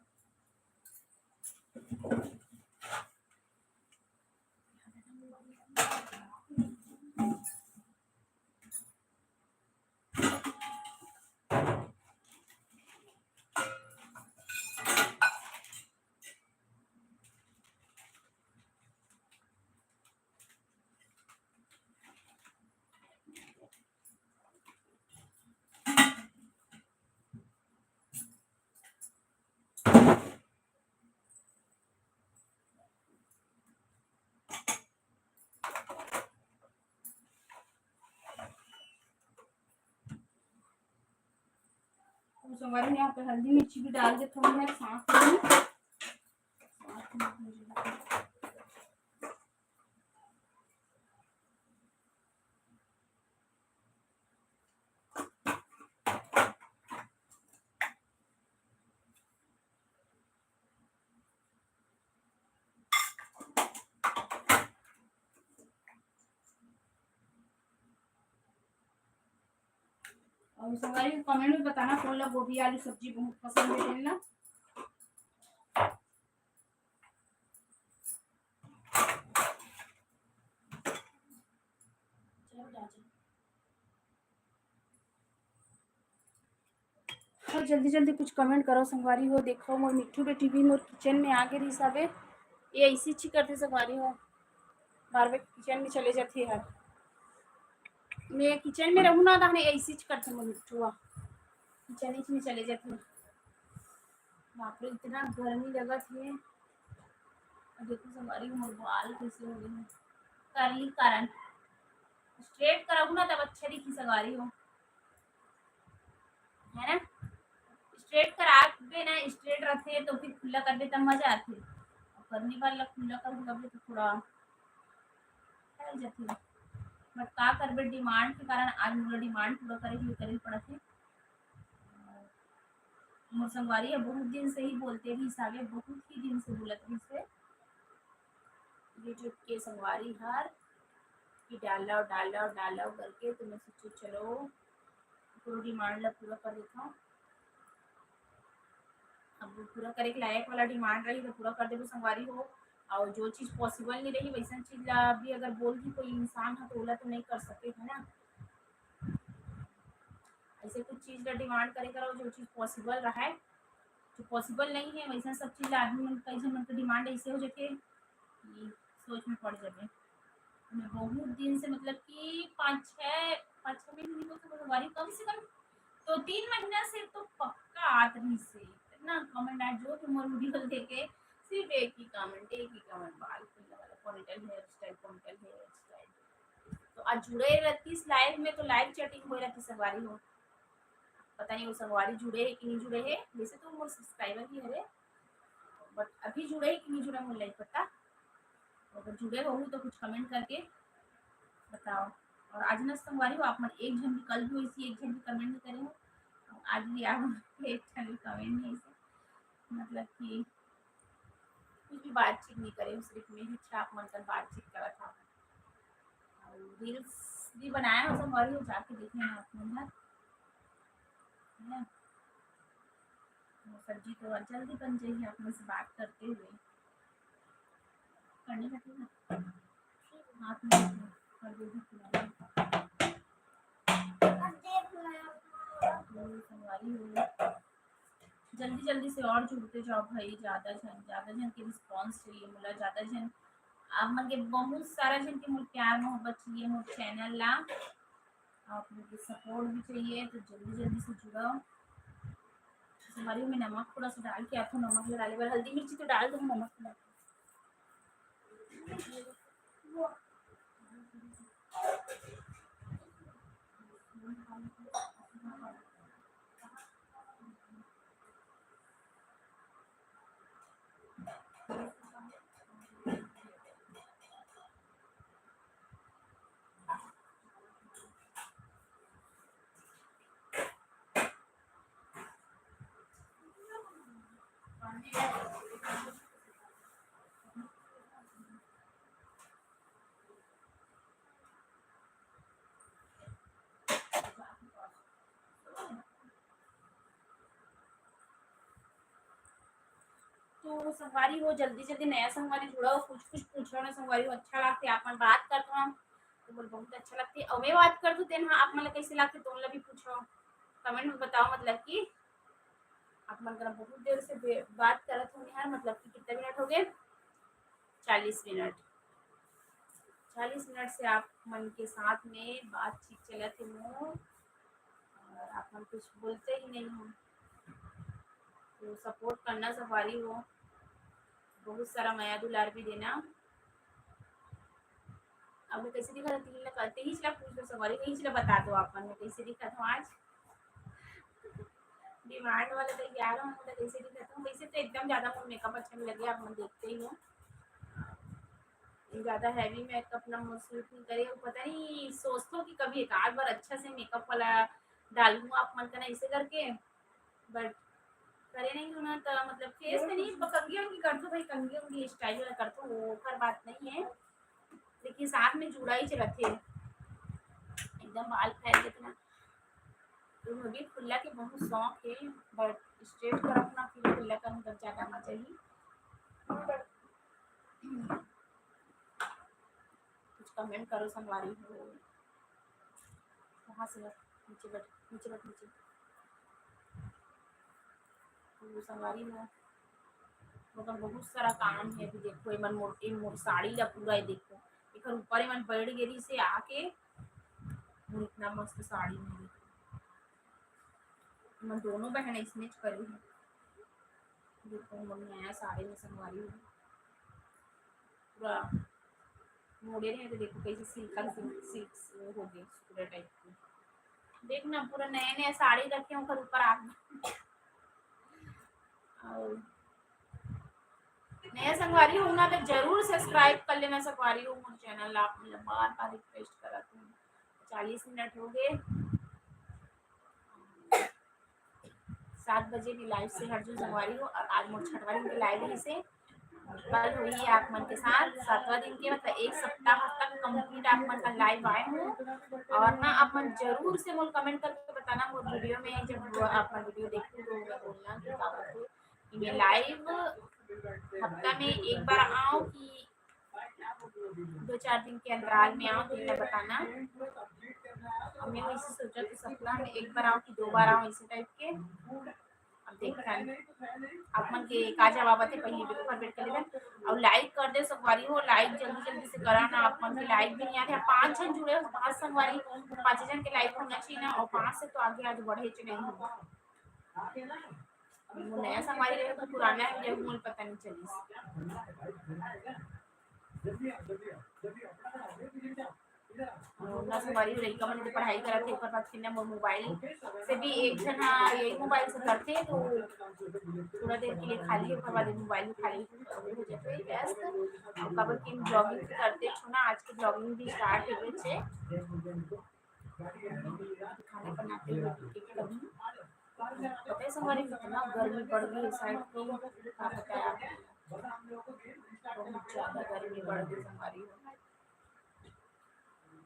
संगवारी, यहाँ पे हल्दी मिर्ची भी डाल देता हूँ मैं साथ में। अउ संगवारी comment में बताना कौन ला गोभी आलू सब्जी बहुत पसंद हे तेन ला। चलो, जा, जा। अउ जल्दी जल्दी कुछ comment करो संगवारी हो। देखो मोर मिट्ठू बेटी भी मोर kitchen में आगे रहिस हवे। ये ऐसी ची करथे संगवारी हो, बार बार kitchen में चले जाथे हर। मैं kitchen में रहूँ ना तहने ऐसी ची करथे मोर मिट्ठू ह, kitchen में चले जाथे। बाप रे, इतना गर्मी लगत हे। अउ देखो संगवारी हो, मोर बाल कैसे हो गए हैं। Curly कारण straight कराहूँ ना तब अच्छा दिखी संगवारी हो, है ना? Straight कराबे ना, straight रथे तो फिर खुल्ला करबे तब मजा आथे। अउ करनी वाला खुल्ला करबे तो थोड़ा फैल जाथे। But का करबे, demand के कारण आज मोला demand पूरा करे के लिए करे पड़त हे। मोर संगवारी ह बहुत दिन से ही बोलते रहिस हवे, बहुत ही दिन से बोलत रहिस हे YouTube के संगवारी हर कि डालव, डालव, डालव करके, तो मैं सोचू चलो पूरा demand ला पूरा कर देथव। अब वो पूरा करे के लायक वाला demand रही तो पूरा कर देबो संगवारी हो। अउ जो चीज possible नहीं रही वैसन चीज ला भी अगर बोल दी कोई इंसान ह तो ओला तो नहीं कर सके, है ना? ऐसे कुछ चीज ला demand करे करो जो चीज possible रहे, जो possible नहीं है वैसन सब चीज ला आदमी मन, कई झन मन के demand ऐसे हो जाथे कि सोच में पड़ जाबे। मैं बहुत दिन से, मतलब कि पाँच छः, पाँच छः महीने नहीं बोल सकते, संगवारी, कम से कम तो तीन महीना से तो पक्का आत रहिस हे। इतना comment आए, जो भी मोर video देखे, सिर्फ एक ही comment, एक ही comment, बाल खुलने वाला, ponytail hair style, ponytail hair style। तो आज जुड़े रहतीस live में, तो live chatting होए रहतीस संगवारी हो। पता नहीं वो संगवारी जुड़े हे कि नहीं जुड़े हे, वैसे तो मोर subscriber ही हरे, but अभी जुड़े हे कि नहीं जुड़े मोला नहीं पता। अगर जुड़े हो तो कुछ comment करके बताओ। अउ आज ना संगवारी हो, आप मन एक झन भी, कल भी वैसी एक झन भी comment नहीं करे हो, आज भी आप एक झन भी comment नहीं ऐसे, मतलब कि कुछ भी बातचीत नहीं करे हो, सिर्फ मैं ही अच्छा आप मन कर बातचीत करत हव। अउ reels भी बनाए हो संगवारी हो, जाके देखे हैं आप मन ह, है ना? वो सब्जी तो जल्दी बन जाएगी आप मन से बात करते हुए। करने लगे ना। हाथ में कर दे भी खिलाना। जल्दी जल्दी से और जुड़ते जाओ भाई, ज्यादा झन, ज्यादा झन के response चाहिए मोला, ज्यादा झन, आप मन के बहुत सारा झन के मोर प्यार मोहब्बत चाहिए मोर channel ला। आप लोग की support भी चाहिए, तो जल्दी जल्दी से जुड़ो। हमारी में नमक थोड़ा सा डाल के, आप नमक डाले बर, हल्दी मिर्ची तो डाल दो, नमक थोड़ा। तो संगवारी हो, जल्दी जल्दी नया संगवारी जुड़ो, कुछ कुछ पूछो ना संगवारी हो, अच्छा लगते, आप मन बात करते हो तो बोल बहुत अच्छा लगते। और मैं बात कर दूँ तेन हाँ, आप मन ला कैसे लगते, तो ला भी पूछो, comment में बताओ। मतलब कि आप मन करा बहुत देर से बे-, बात करत हूँ यार, मतलब कि कितना मिनट हो गए? चालीस मिनट। चालीस मिनट से आप मन के साथ में बातचीत चलत हे मोर, और आप मन कुछ बोलते ही नहीं हो। तो support करना संगवारी हो, बहुत सारा मया दुलार भी देना। अब मैं कैसे दिखा, तीन ला, तेईस ला पूछ लो संगवारी, तेईस ला बता दो आप मन, मैं कैसे दिखा था आज। Demand वाला तो ग्यारह में तो कैसे दिखा था, वैसे तो एकदम ज्यादा मोर makeup अच्छा नहीं लगे, आप मन देखते ही हो। ज्यादा heavy makeup ना मोर suit नहीं करे, वो पता नहीं, सोचता हूँ कि कभी एक आध बार अच्छा से makeup वाला डालूँ आप मन का ना, ऐसे करके, but करे नहीं हूँ ना, तो मतलब face में नहीं, कंघी उंघी करता हूँ भाई, कंघी उंघी style वाला करता हूँ, वो ओकर बात नहीं है, लेकिन साथ में जुड़ा ही रहते हैं, एकदम बाल फैल के इतना। तो मोर भी खुल्ला के बहुत शौक हे, but straight करब ना, फिर खुल्ला करहूँ तब ज्यादा मजा ही। कुछ comment करो संगवारी हो। वहाँ से नीचे बैठ, नीचे बैठ, नीचे। तो संगवारी हो, मतलब बहुत सारा काम हे। अभी देखो, एमन मोर, ए मोर साड़ी ला पूरा, ये देखो, एकर ऊपर एमन बैठ गे रहिसे आके, मोर इतना मस्त साड़ी में देखो। एमन दोनों बहन इसने करे हे। देखो, मोर नया साड़ी में संगवारी हो, पूरा मोड़े रहे तो देखो कैसे सिल्कन सिल्क, सिल्क हो गए पूरा टाइप के। देख ना, पूरा नया नया साड़ी रखे हूँ, ओकर ऊपर आ गए। और नया संगवारी हो ना तो जरूर subscribe कर लेना संगवारी हो मोर channel ला, आप मन ला बार बार request करत हूँ। चालीस मिनट हो गए, सात बजे भी live से हट जो संगवारी हो। और आज मोर छठवा दिन के live रहिसे, कल होही आप मन के साथ सातवां दिन के, मतलब एक सप्ताह तक complete आप मन का live आए हूँ। और ना आप मन जरूर से मोर comment करके बताना मोर video में, जब आप मन video देखो तो मैं बोलना कि का बोलते कि मैं live हफ्ता में एक बार आऊँ कि दो चार दिन के अंतराल में आऊँ, तो ये बताना। अब मैं वैसे सोचा कि सप्ताह में एक बार आऊँ कि दो बार आऊँ, इसी टाइप के। अब देखथन आप मन के का जवाब आथे, पहली video पर wait कर लेथन। और like कर दे संगवारी हो, like जल्दी जल्दी से करा ना। आप मन के like भी नहीं आथे, पांच जन जुड़े हो, पांच संगवारी, पांच जन के like होना चाहिए ना। और पांच से तो आगे आज बढ़े च नहीं हो। वो नया संगवारी रहे तो पुराना हे, जब मोला पता नहीं चलिस। ना संगवारी लइका मन के पढ़ाई करत हे, ओकर बाद फिर ना मोर mobile से भी एक झन हा यही mobile से करथे, तो थोड़ा देर के लिए खाली, ओकर बाद mobile भी खाली हो जाथे व्यस्त। काबर कि vlogging करथे, छोना आज के vlogging भी start हो गए छे। खाना बनाते हुए देखे कभी। पता है संगवारी, कितना गर्मी बढ़ गई है side पे, का पता है आपको? बहुत ज्यादा गर्मी बढ़ गई संगवारी हो।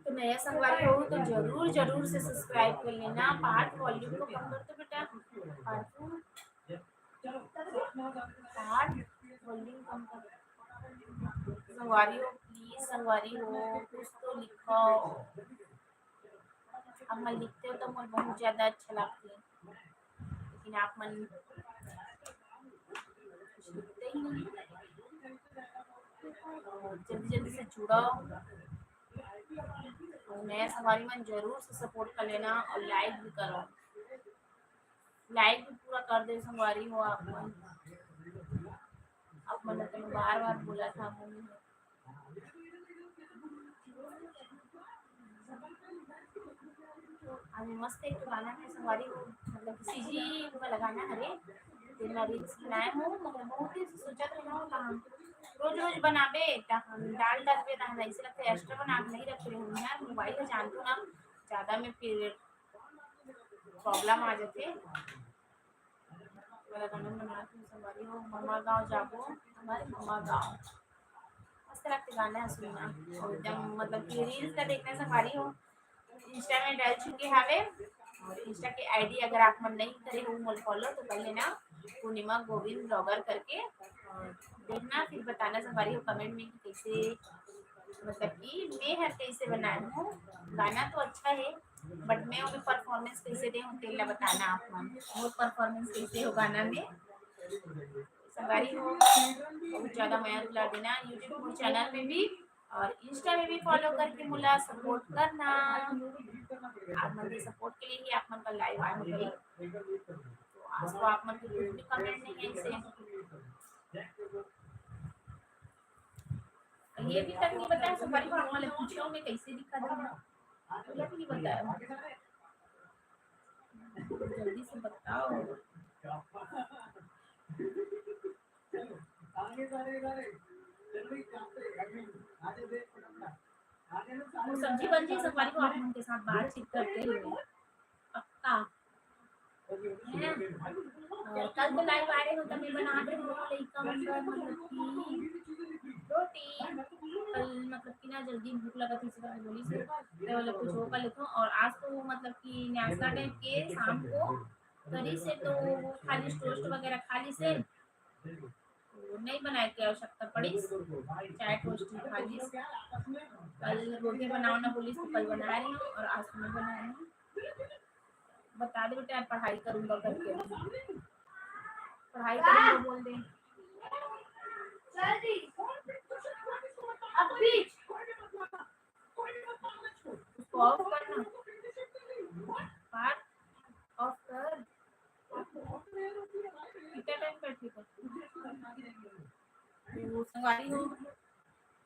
तो नया संगवारी हो तो जरूर, जरूर से subscribe कर लेना। पाठ volume को कम कर दो बेटा, पाठ, पाठ volume कम कर। संगवारी हो, please संगवारी हो, कुछ तो लिखो। आप मन लिखते हो तो मोर बहुत ज्यादा अच्छा लगता है, लेकिन आप मन कुछ लिखते ही नहीं। जल्दी जल्दी से जुड़ो और नया संगवारी मन जरूर से support कर लेना और like भी करो। Like भी पूरा कर दे संगवारी हो आप मन। आप मन तो बार बार बोला था, अभी मस्त एक गाना है संगवारी हो, मतलब CG वाला गाना हरे, तेन ला reels बनाए हूँ, मतलब बहुत दिन से सोचत रहे हूँ, रोज रोज बनाबे, तहन डाल डालबे, तहन ऐसे लगता है extra बना के नहीं रखे हूँ यार, mobile में जानते हो ना, ज्यादा में फिर problem आ जाथे। वाला गाना बनात हूँ संगवारी हो, ममा गाँव जाबो, हमारे ममा गाँव। मस्त लगते गाना है सुनना, एकदम मतलब कि reels का देखना संगवारी हो। Insta में डाल चुके हावे और Insta के ID अगर आप मन नहीं करे हो मोर follow तो कर लेना, पूर्णिमा गोविंद vlogger करके। और देखना फिर बताना संगवारी हो comment में कि कैसे, मतलब कि मैं हर कैसे बनाए हूँ। गाना तो अच्छा है, but मैं ओमे performance कैसे दे हूँ तेला बताना आप मन, मोर performance कैसे हो गाना में। संगवारी हो बहुत ज्यादा मया दुलार देना YouTube channel में भी और Insta में भी follow करके मोला support करना। आप मन के support के लिए ही आप मन का live आए हूँ। तो आज तो आप मन के कुछ भी comment नहीं है इसे। ये भी तक नहीं बताया संगवारी हो, आप मन पूछे होंगे कैसे दिखा दूँ, ये भी नहीं बताया। जल्दी से बताओ। वो सब्जी बन जाए संगवारी हो, आप मन के साथ बातचीत करते हुए पक्का। हैं? और कल तो live आ रहे हो, तब मैं बना दे हूँ, लइका मन बर, मतलब कि रोटी, कल मतलब कि ना जल्दी भूख लगत हे, इसी करके बोलिस हे, तो मतलब कुछ वो कर लेथों। और आज तो वो मतलब कि नाश्ता टाइप के शाम को करिस हे, तो वो खा लिस, टोस्ट वगैरह खा लिस हे, तो नहीं बनाए के आवश्यकता पड़िस, चाय टोस्ट ही खा लिस। कल रोटी बनाओ ना बोलिस, तो कल बना रही हूँ, और आज तो मैं बना रही हूँ। बता दे बेटा, पढ़ाई करूंगा करके, पढ़ाई करूंगा बोल दे। अब भी उसको ऑफ करना, बात ऑफ कर। कितना टाइम बैठेगा? तो संगवारी हो,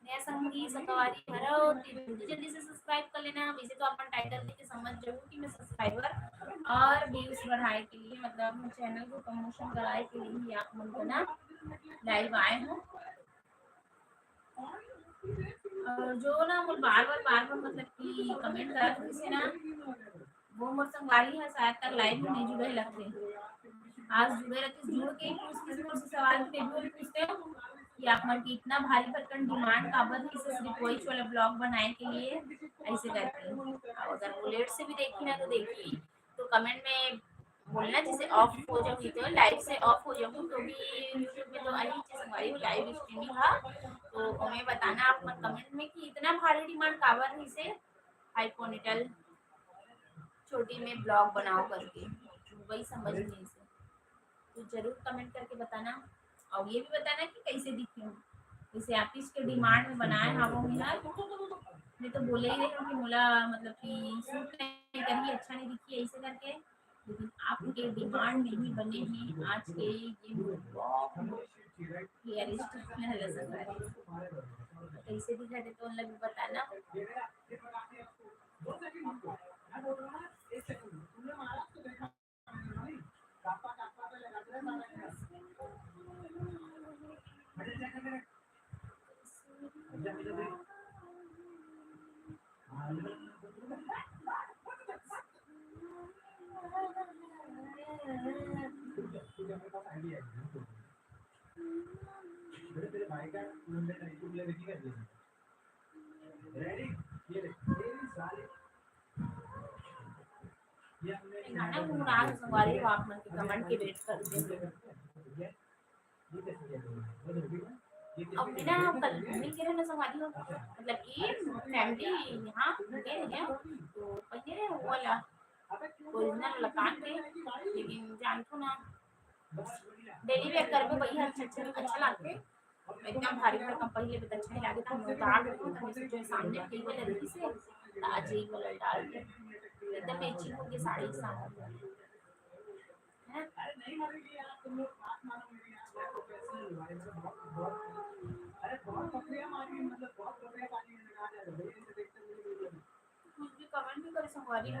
नया संगी संगवारी हरव, तो जल्दी जल्दी से सब्सक्राइब कर लेना। वैसे तो अपन टाइटल देख के समझ जाहू कि मैं सब्सक्राइबर और व्यूज बढ़ाए के लिए, मतलब चैनल को प्रमोशन कराए के लिए ही आप मन को ना लाइव आए हूँ। और जो ना मोर बार बार बार बार मतलब कि कमेंट करत रहिस हे ना, वो मोर संगवारी ह शायद तक लाइव में नहीं जुड़े लगथे। आज जुड़े रहते, जुड़ के ही पूछ के मोर से सवाल भी नहीं पूछते हो कि आप मन की इतना भारी भरकम डिमांड काबर है इसे सिर्फ वही वाला ब्लॉग बनाए के लिए, ऐसे करके। अब अगर वो लेट से भी देखी ना तो देखी, तो कमेंट में बोलना, जैसे ऑफ हो जाऊंगी तो लाइव से ऑफ हो जाऊंगी तो भी YouTube में तो आई चीज हमारी लाइव स्ट्रीमिंग हा, तो हमें बताना आप मन कमेंट में कि इतना भारी डिमांड काबर है इसे हाई पोनीटेल छोटी में ब्लॉग बनाओ करके, वही समझ नहीं इसे। तो जरूर कमेंट करके बताना, और ये भी बताना कि कैसे दिखे हो। जैसे आप इसके डिमांड में बनाए हवो मिला, मैं तो बोले ही रहे हूँ कि मोला मतलब कि सूट नहीं करी, अच्छा नहीं दिखी ऐसे करके, लेकिन आपके डिमांड में ही बने हैं आज के ये ब्लॉग हेयर स्टाइल। कैसे दिखा दे तो मतलब बताना। गाना गुनगुना संगवारी हो, आप मन के कमेंट के वेट कर दे। अब बिना कल मिल के रहना संगवारी हो, मतलब कि फैमिली यहाँ गए रहे, तो पहले वो वाला ओरिजिनल वाला कान के, लेकिन जानथो ना, डेली वेयर करबे वही अच्छा, अच्छा, अच्छा लगथे। एकदम भारी भरकम पहले भी अच्छा नहीं लगे था, हम उतार देते हैं, तो हमेशा जो है सामने टेबल है, देखी से, तो आज यही वाला डाल दे, एकदम मैचिंग हो गई साड़ी के साथ। हैं? कुछ भी कमेंट भी करे संगवारी हो।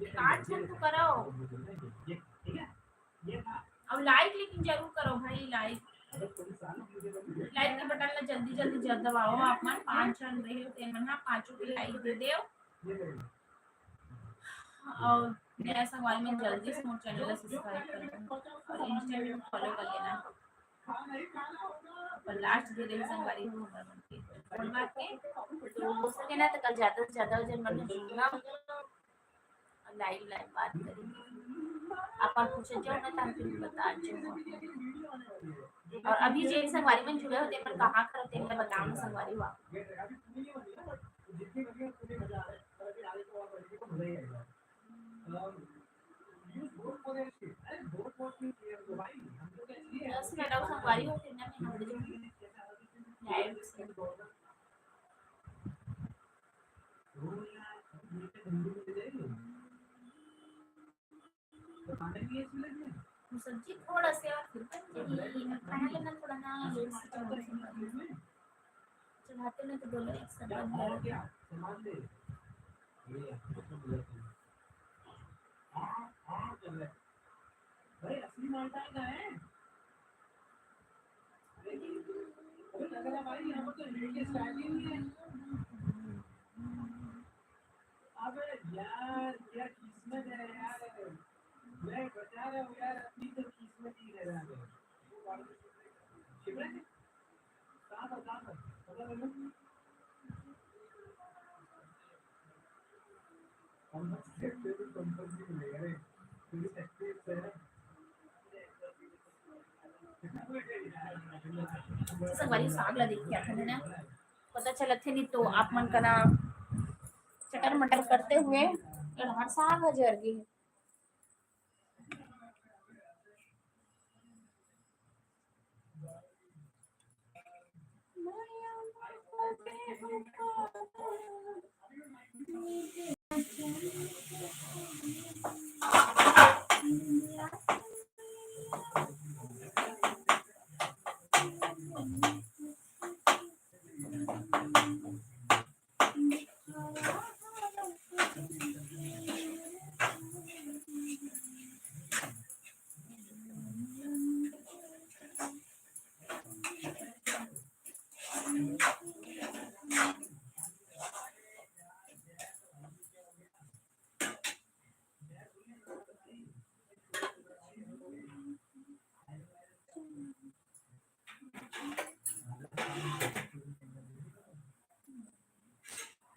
एक आध झन तो करो। अब लाइक लेकिन जरूर करो भाई, लाइक, लाइक के बटन ला जल्दी जल्दी जल्द दबाओ। आप मन पाँच झन रहे हो, तेन मन हा पाँचों के लाइक दे देव। और नया संगवारी मन जल्दी से मोर चैनल ला सब्सक्राइब कर दो और इंस्टा में फॉलो कर लेना। अपन लास्ट दे रही संगवारी हो हमर मन के, तो हो सके ना तो कल ज्यादा से ज्यादा जन मन जुड़ना, लाइव लाइव बात करी। अपन पूछे जो ना, तो हम तुमको बता जो। और अभी जे संगवारी मन जुड़े होते, पर कहाँ करते हैं बताओ ना संगवारी हो। दस मिनट और संगवारी हो, फिर ना मैं हमरे जो लाइव से सब्जी थोड़ा से और फिर बन जाएगी। खाना लेना थोड़ा ना लेट से चढ़ाते हैं। चढ़ाते में तो बोलो एक सब बन गया। अबे यार, क्या किस्मत है यार, मैं बता रहा हूँ यार, अपनी तो किस्मत ही खराब है। शिमला से? कहाँ पर, कहाँ पर? संगवारी, साग ला देख के आथन ना, पता चलत हे, नहीं तो आप मन का ना चटर मटर करते हुए हर साग ह जर गे।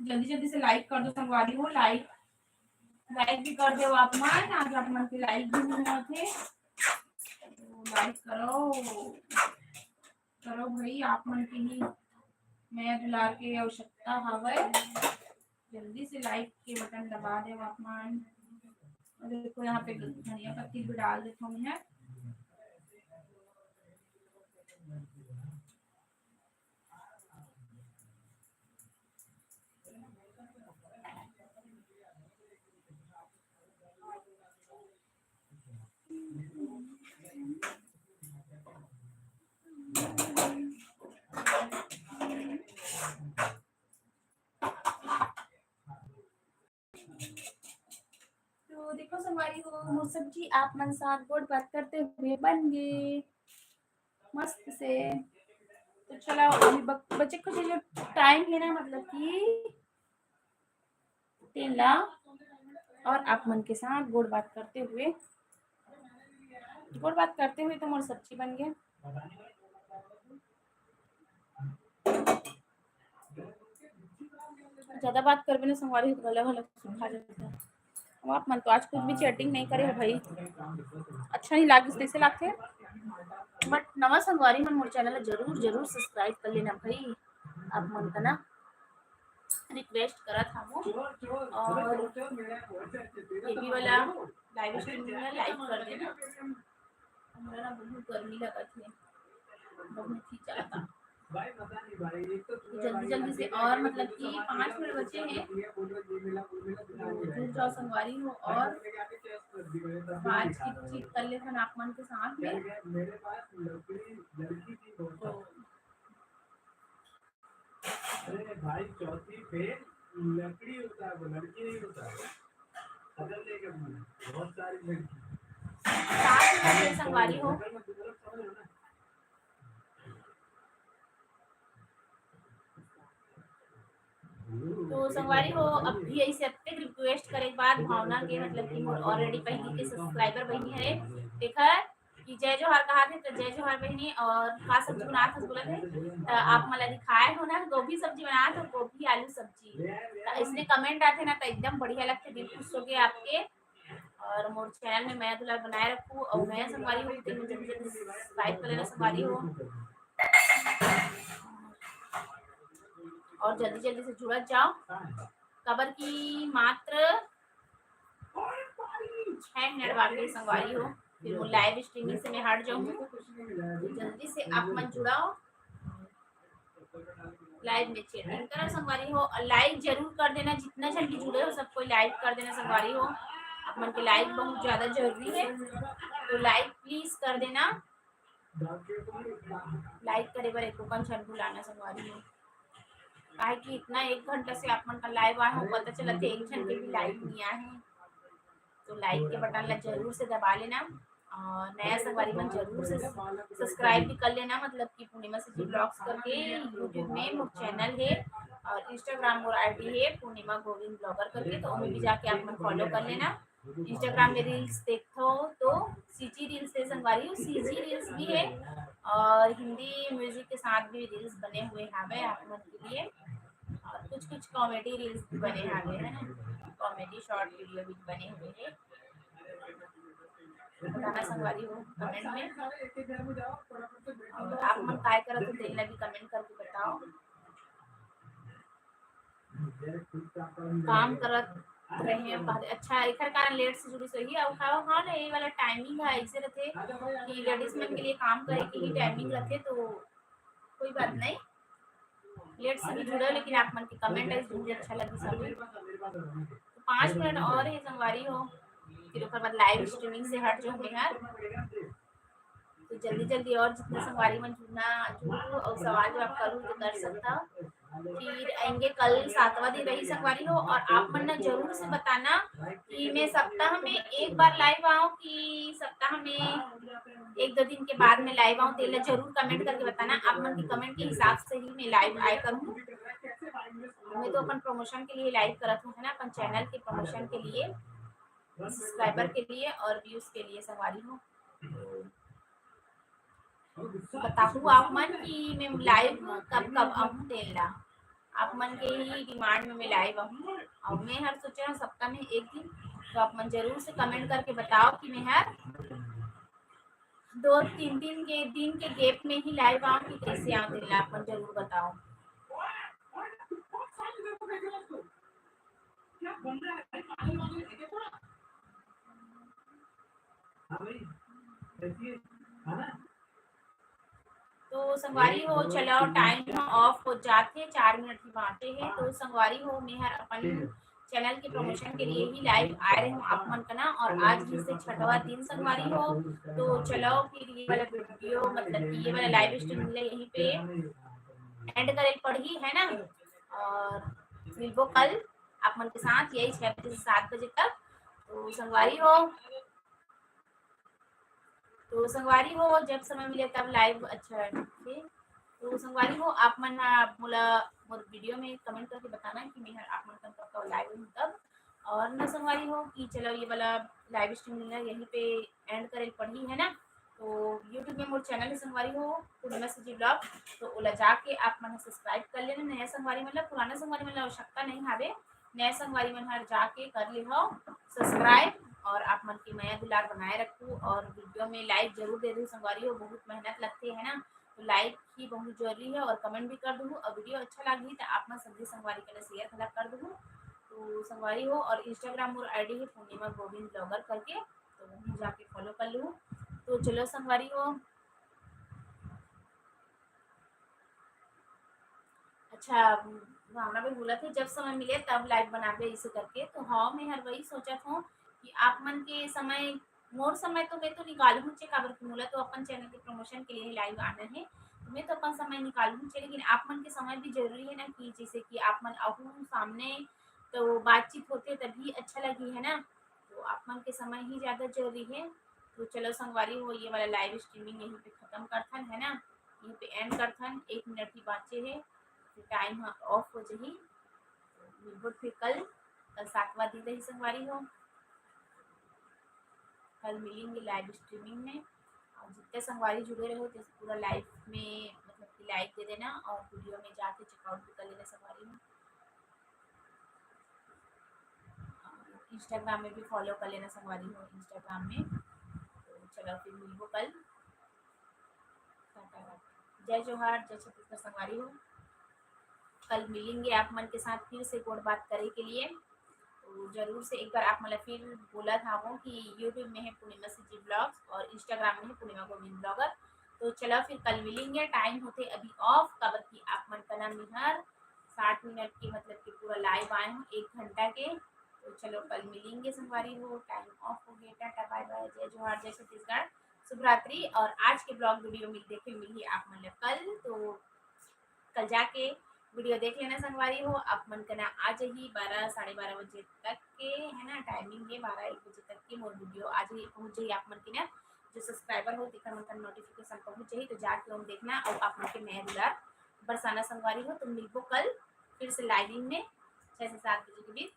जल्दी जल्दी से like कर दो संगवारी हो, like like भी कर दो आप मन। आज आप मन के like भी नहीं होते, तो like करो, करो भाई, आप मन के ही मया दुलार के आवश्यकता हवय। जल्दी से like के बटन दबा दो आप मन। और देखो, यहाँ पे धनिया पत्ती भी डाल देता हूँ मैं। तो देखो संगवारी हो, मोर सब्जी आप मन साथ गोठ बात करते हुए बन गे मस्त से। तो चला, अभी बक-, बचे कुछ जो time है ना, मतलब कि तेन ला और आप मन के साथ गोठ बात करते हुए, गोठ बात करते हुए तो मोर सब्जी बन गे। ज्यादा बात करबे ना संगवारी हो, गला घला सुखा जाता है। अब आप मन तो आज कुछ भी chatting नहीं करे हो भाई, अच्छा नहीं लागिस, कैसे लागथे? But नवा संगवारी मन मोर channel ला जरूर जरूर subscribe कर लेना भाई, आप मन का ना request करत हवं। और ये भी वाला live stream में like कर देना। हमरा ना बहुत गर्मी लगत है, बहुत ही ज्यादा। तो जल्दी जल्दी से, और मतलब कि पाँच मिनट बचे हैं, तो जुड़ जाओ संगवारी हो और बातचीत कर लेथन आप मन के साथ में। तो अरे भाई, चौथी फेल लकड़ी होता है, वो लड़की नहीं होता है। अगर लेके बहुत सारी लड़की साथ में संगवारी हो। तो संगवारी हो, अब भी ऐसे अतेक request करे के बाद भावना के, मतलब कि मोर already पहली के subscriber बहिनी है, देखा कि जय जोहार कहा थे, तो जय जोहार बहिनी। और का सब्जी बनात हस बोलत हे, तो आप मन ला दिखाए हो ना, गोभी सब्जी बनात हो, गोभी आलू सब्जी। तो इसने comment आथे ना, तो एकदम बढ़िया लगथे, दिल खुश हो गया आपके। और मोर channel में मया दुलार बनाए रखू, और नया संगवारी हो तो जल्दी जल्दी subscribe कर लेना संगवारी हो, और जल्दी जल्दी से जुड़त जाओ, काबर कि मात्र छह मिनट बाकी संगवारी हो, फिर वो live streaming से मैं हट जाऊंगी। तो जल्दी से आप मन जुड़ाओ, live में chatting करा संगवारी हो, और like जरूर कर देना, जितना जल्दी जुड़े हो सब कोई like कर देना संगवारी हो। आप मन के like बहुत ज्यादा जरूरी है, तो like please कर देना। Like करे बर एको कन झन भुलाना संगवारी हो, काहे कि इतना एक घंटा से आप मन का live आए हो, पता चलत हे एक झन के भी like नहीं आए हे। तो like के बटन ला जरूर से दबा लेना, और नया संगवारी मन जरूर से subscribe भी कर लेना, मतलब कि पूर्णिमा CG vlogs करके YouTube में मोर channel है और Instagram मोर ID है पूर्णिमा गोविंद blogger करके, तो ओमे भी जाके आप मन follow कर लेना। Instagram में reels देखथो तो CG reels है संगवारी हो, CG reels भी है, और हिंदी music के साथ भी reels बने हुए हावे आप मन के लिए, और कुछ कुछ comedy reels भी बने हावे, है ना, comedy short video भी बने हुए हैं। बताना संगवारी हो comment में, और आप मन काय करत हो तेन ला भी comment करके बताओ। काम करत रहे हैं, अच्छा, एकर कारण late से जुड़ी सही। अउ का, हाँ ना, ये वाला timing है, ऐसे रहते कि ladies मन के लिए काम करे के ही timing रहते, तो कोई बात नहीं, late से भी जुड़ा, लेकिन आप मन के comment है जरूर अच्छा लगी सब। तो पाँच मिनट और है संगवारी हो, फिर ओकर बाद live streaming से हट जाऊँ मैं यार। तो जल्दी जल्दी और जितना संगवारी मन जुड़ना, जुड़ू और सवाल जवाब करू तो कर सकता। फिर आएंगे कल सातवां दिन रही संगवारी हो, और आप मन ना जरूर से बताना कि मैं सप्ताह में एक बार live आऊँ कि सप्ताह में एक दो दिन के बाद में live आऊँ, तेला जरूर comment करके बताना। आप मन के comment के हिसाब से ही मैं live आए करूँ। मैं तो अपन promotion के लिए live करत हूँ, है ना, अपन channel के promotion के लिए, subscriber के लिए और views के लिए संगवारी हो। बताहू आप मन कि मैं live कब कब आऊँ तेला, आप मन के ही demand में मैं live आऊँ। और मैं हर सोचे हूँ सप्ताह में एक दिन, तो आप मन जरूर से comment करके बताओ कि मैं हर दो तीन दिन के, दिन के gap में ही live आऊँ कि कैसे आऊँ तेला आप मन जरूर बताओ। तो संगवारी हो, चलो time ह off हो जात हे, चार मिनट ही बाँचे हे। तो संगवारी हो, मैं हर अपन channel के promotion के लिए ही live आए रहे हूँ आप मन कना, और आज ही से छठवां दिन संगवारी हो। तो चलो फिर ये वाला video, मतलब कि ये वाला live stream ला यहीं पे end करे पड़ही, है ना, और मिलबो कल आप मन के साथ यही छह बजे से सात बजे तक। तो संगवारी हो, तो संगवारी हो, जब समय मिले तब live। अच्छा, ठीक है। तो संगवारी हो, आप मन हा मोला मोर video में comment करके बताना कि मैं हर आप मन कन कब कब live हूँ तब। और ना संगवारी हो कि चलो ये वाला live stream ला यहीं पे end करे पड़ही, है ना। तो YouTube में मोर channel है संगवारी हो, पूर्णिमा C G vlog, तो ओला जाके आप मन subscribe कर लेना। नया संगवारी मन ला, पुराना संगवारी मन ला आवश्यकता नहीं हावे, नया संगवारी मन हर जाके कर लेहो subscribe, और आप मन के मया दुलार बनाए रखू, और video में like जरूर दे दू संगवारी हो, बहुत मेहनत लगथे, है ना। तो like ही बहुत जरूरी है, और comment भी कर दू, और video अच्छा लागही तो आप मन सभी संगवारी के लिए share घला कर दू। तो संगवारी हो, और Instagram मोर ID है पूर्णिमा गोविंद vlogger करके, तो वहीं जाके follow कर लू। तो चलो संगवारी हो, अच्छा, भावना भी बोलत हे, "जब समय मिले तब live बनाबे," इसे करके। तो हाँ, मैं हर वही सोचत हूँ कि आप मन के समय, मोर समय तो मैं तो निकालहूँ चे, काबर कि मोला तो अपन channel के promotion के लिए live आना है, तो मैं तो अपन समय निकालहूँ चे, लेकिन आप मन के समय भी जरूरी है ना, कि जैसे कि आप मन आहू सामने तो बातचीत होथे तभी अच्छा लगही, है ना। तो आप मन के समय ही ज्यादा जरूरी है। तो चलो संगवारी हो, ये वाला live streaming यहीं पे खत्म करथन, है ना, यहीं पे end करथन। एक मिनट ही बाँचे हे, फिर time ह off हो जही। मिलबो फिर कल, कल सातवां दिन रही संगवारी हो, कल मिलेंगे live streaming में। और जितने संगवारी जुड़े रहो, तो पूरा live में, मतलब कि like दे देना और video में जाके checkout भी कर लेना संगवारी हो। Instagram में भी follow कर लेना संगवारी हो, Instagram में। तो चलो फिर मिलबो कल। टाटा, जय जोहार, जय छत्तीसगढ़ संगवारी हो। कल मिलेंगे आप मन के साथ फिर से गोठ बात करे के लिए। तो जरूर से एक बार आप मन ला फिर बोलत हावों कि YouTube में है पूर्णिमा C G vlogs और Instagram में है पूर्णिमा गोविंद vlogger। तो चलो फिर कल मिलेंगे, time होथे अभी off, काबर कि आप मन कना मिहर साठ मिनट के, मतलब कि पूरा live आए हूँ, एक घंटा के। तो चलो कल मिलेंगे संगवारी हो, time off हो गया। टाटा, bye bye, जय जोहार, जय छत्तीसगढ़, शुभ रात्रि। और आज के vlog video मिल, देखे मिलही आप मन ला कल। तो कल जाके video देख लेना संगवारी हो, आप मन कना आ जही बारह, साढ़े बारह बजे तक के, है ना, timing है बारह एक बजे तक के मोर video आ जही, पहुँच जही आप मन के ना। जो subscriber हो, तेकर मन कना notification पहुँच जही, तो जाके ओम देखना और आप मन के मया दुलार बरसाना संगवारी हो। तो मिलबो कल फिर से living में छह से सात बजे के बीच।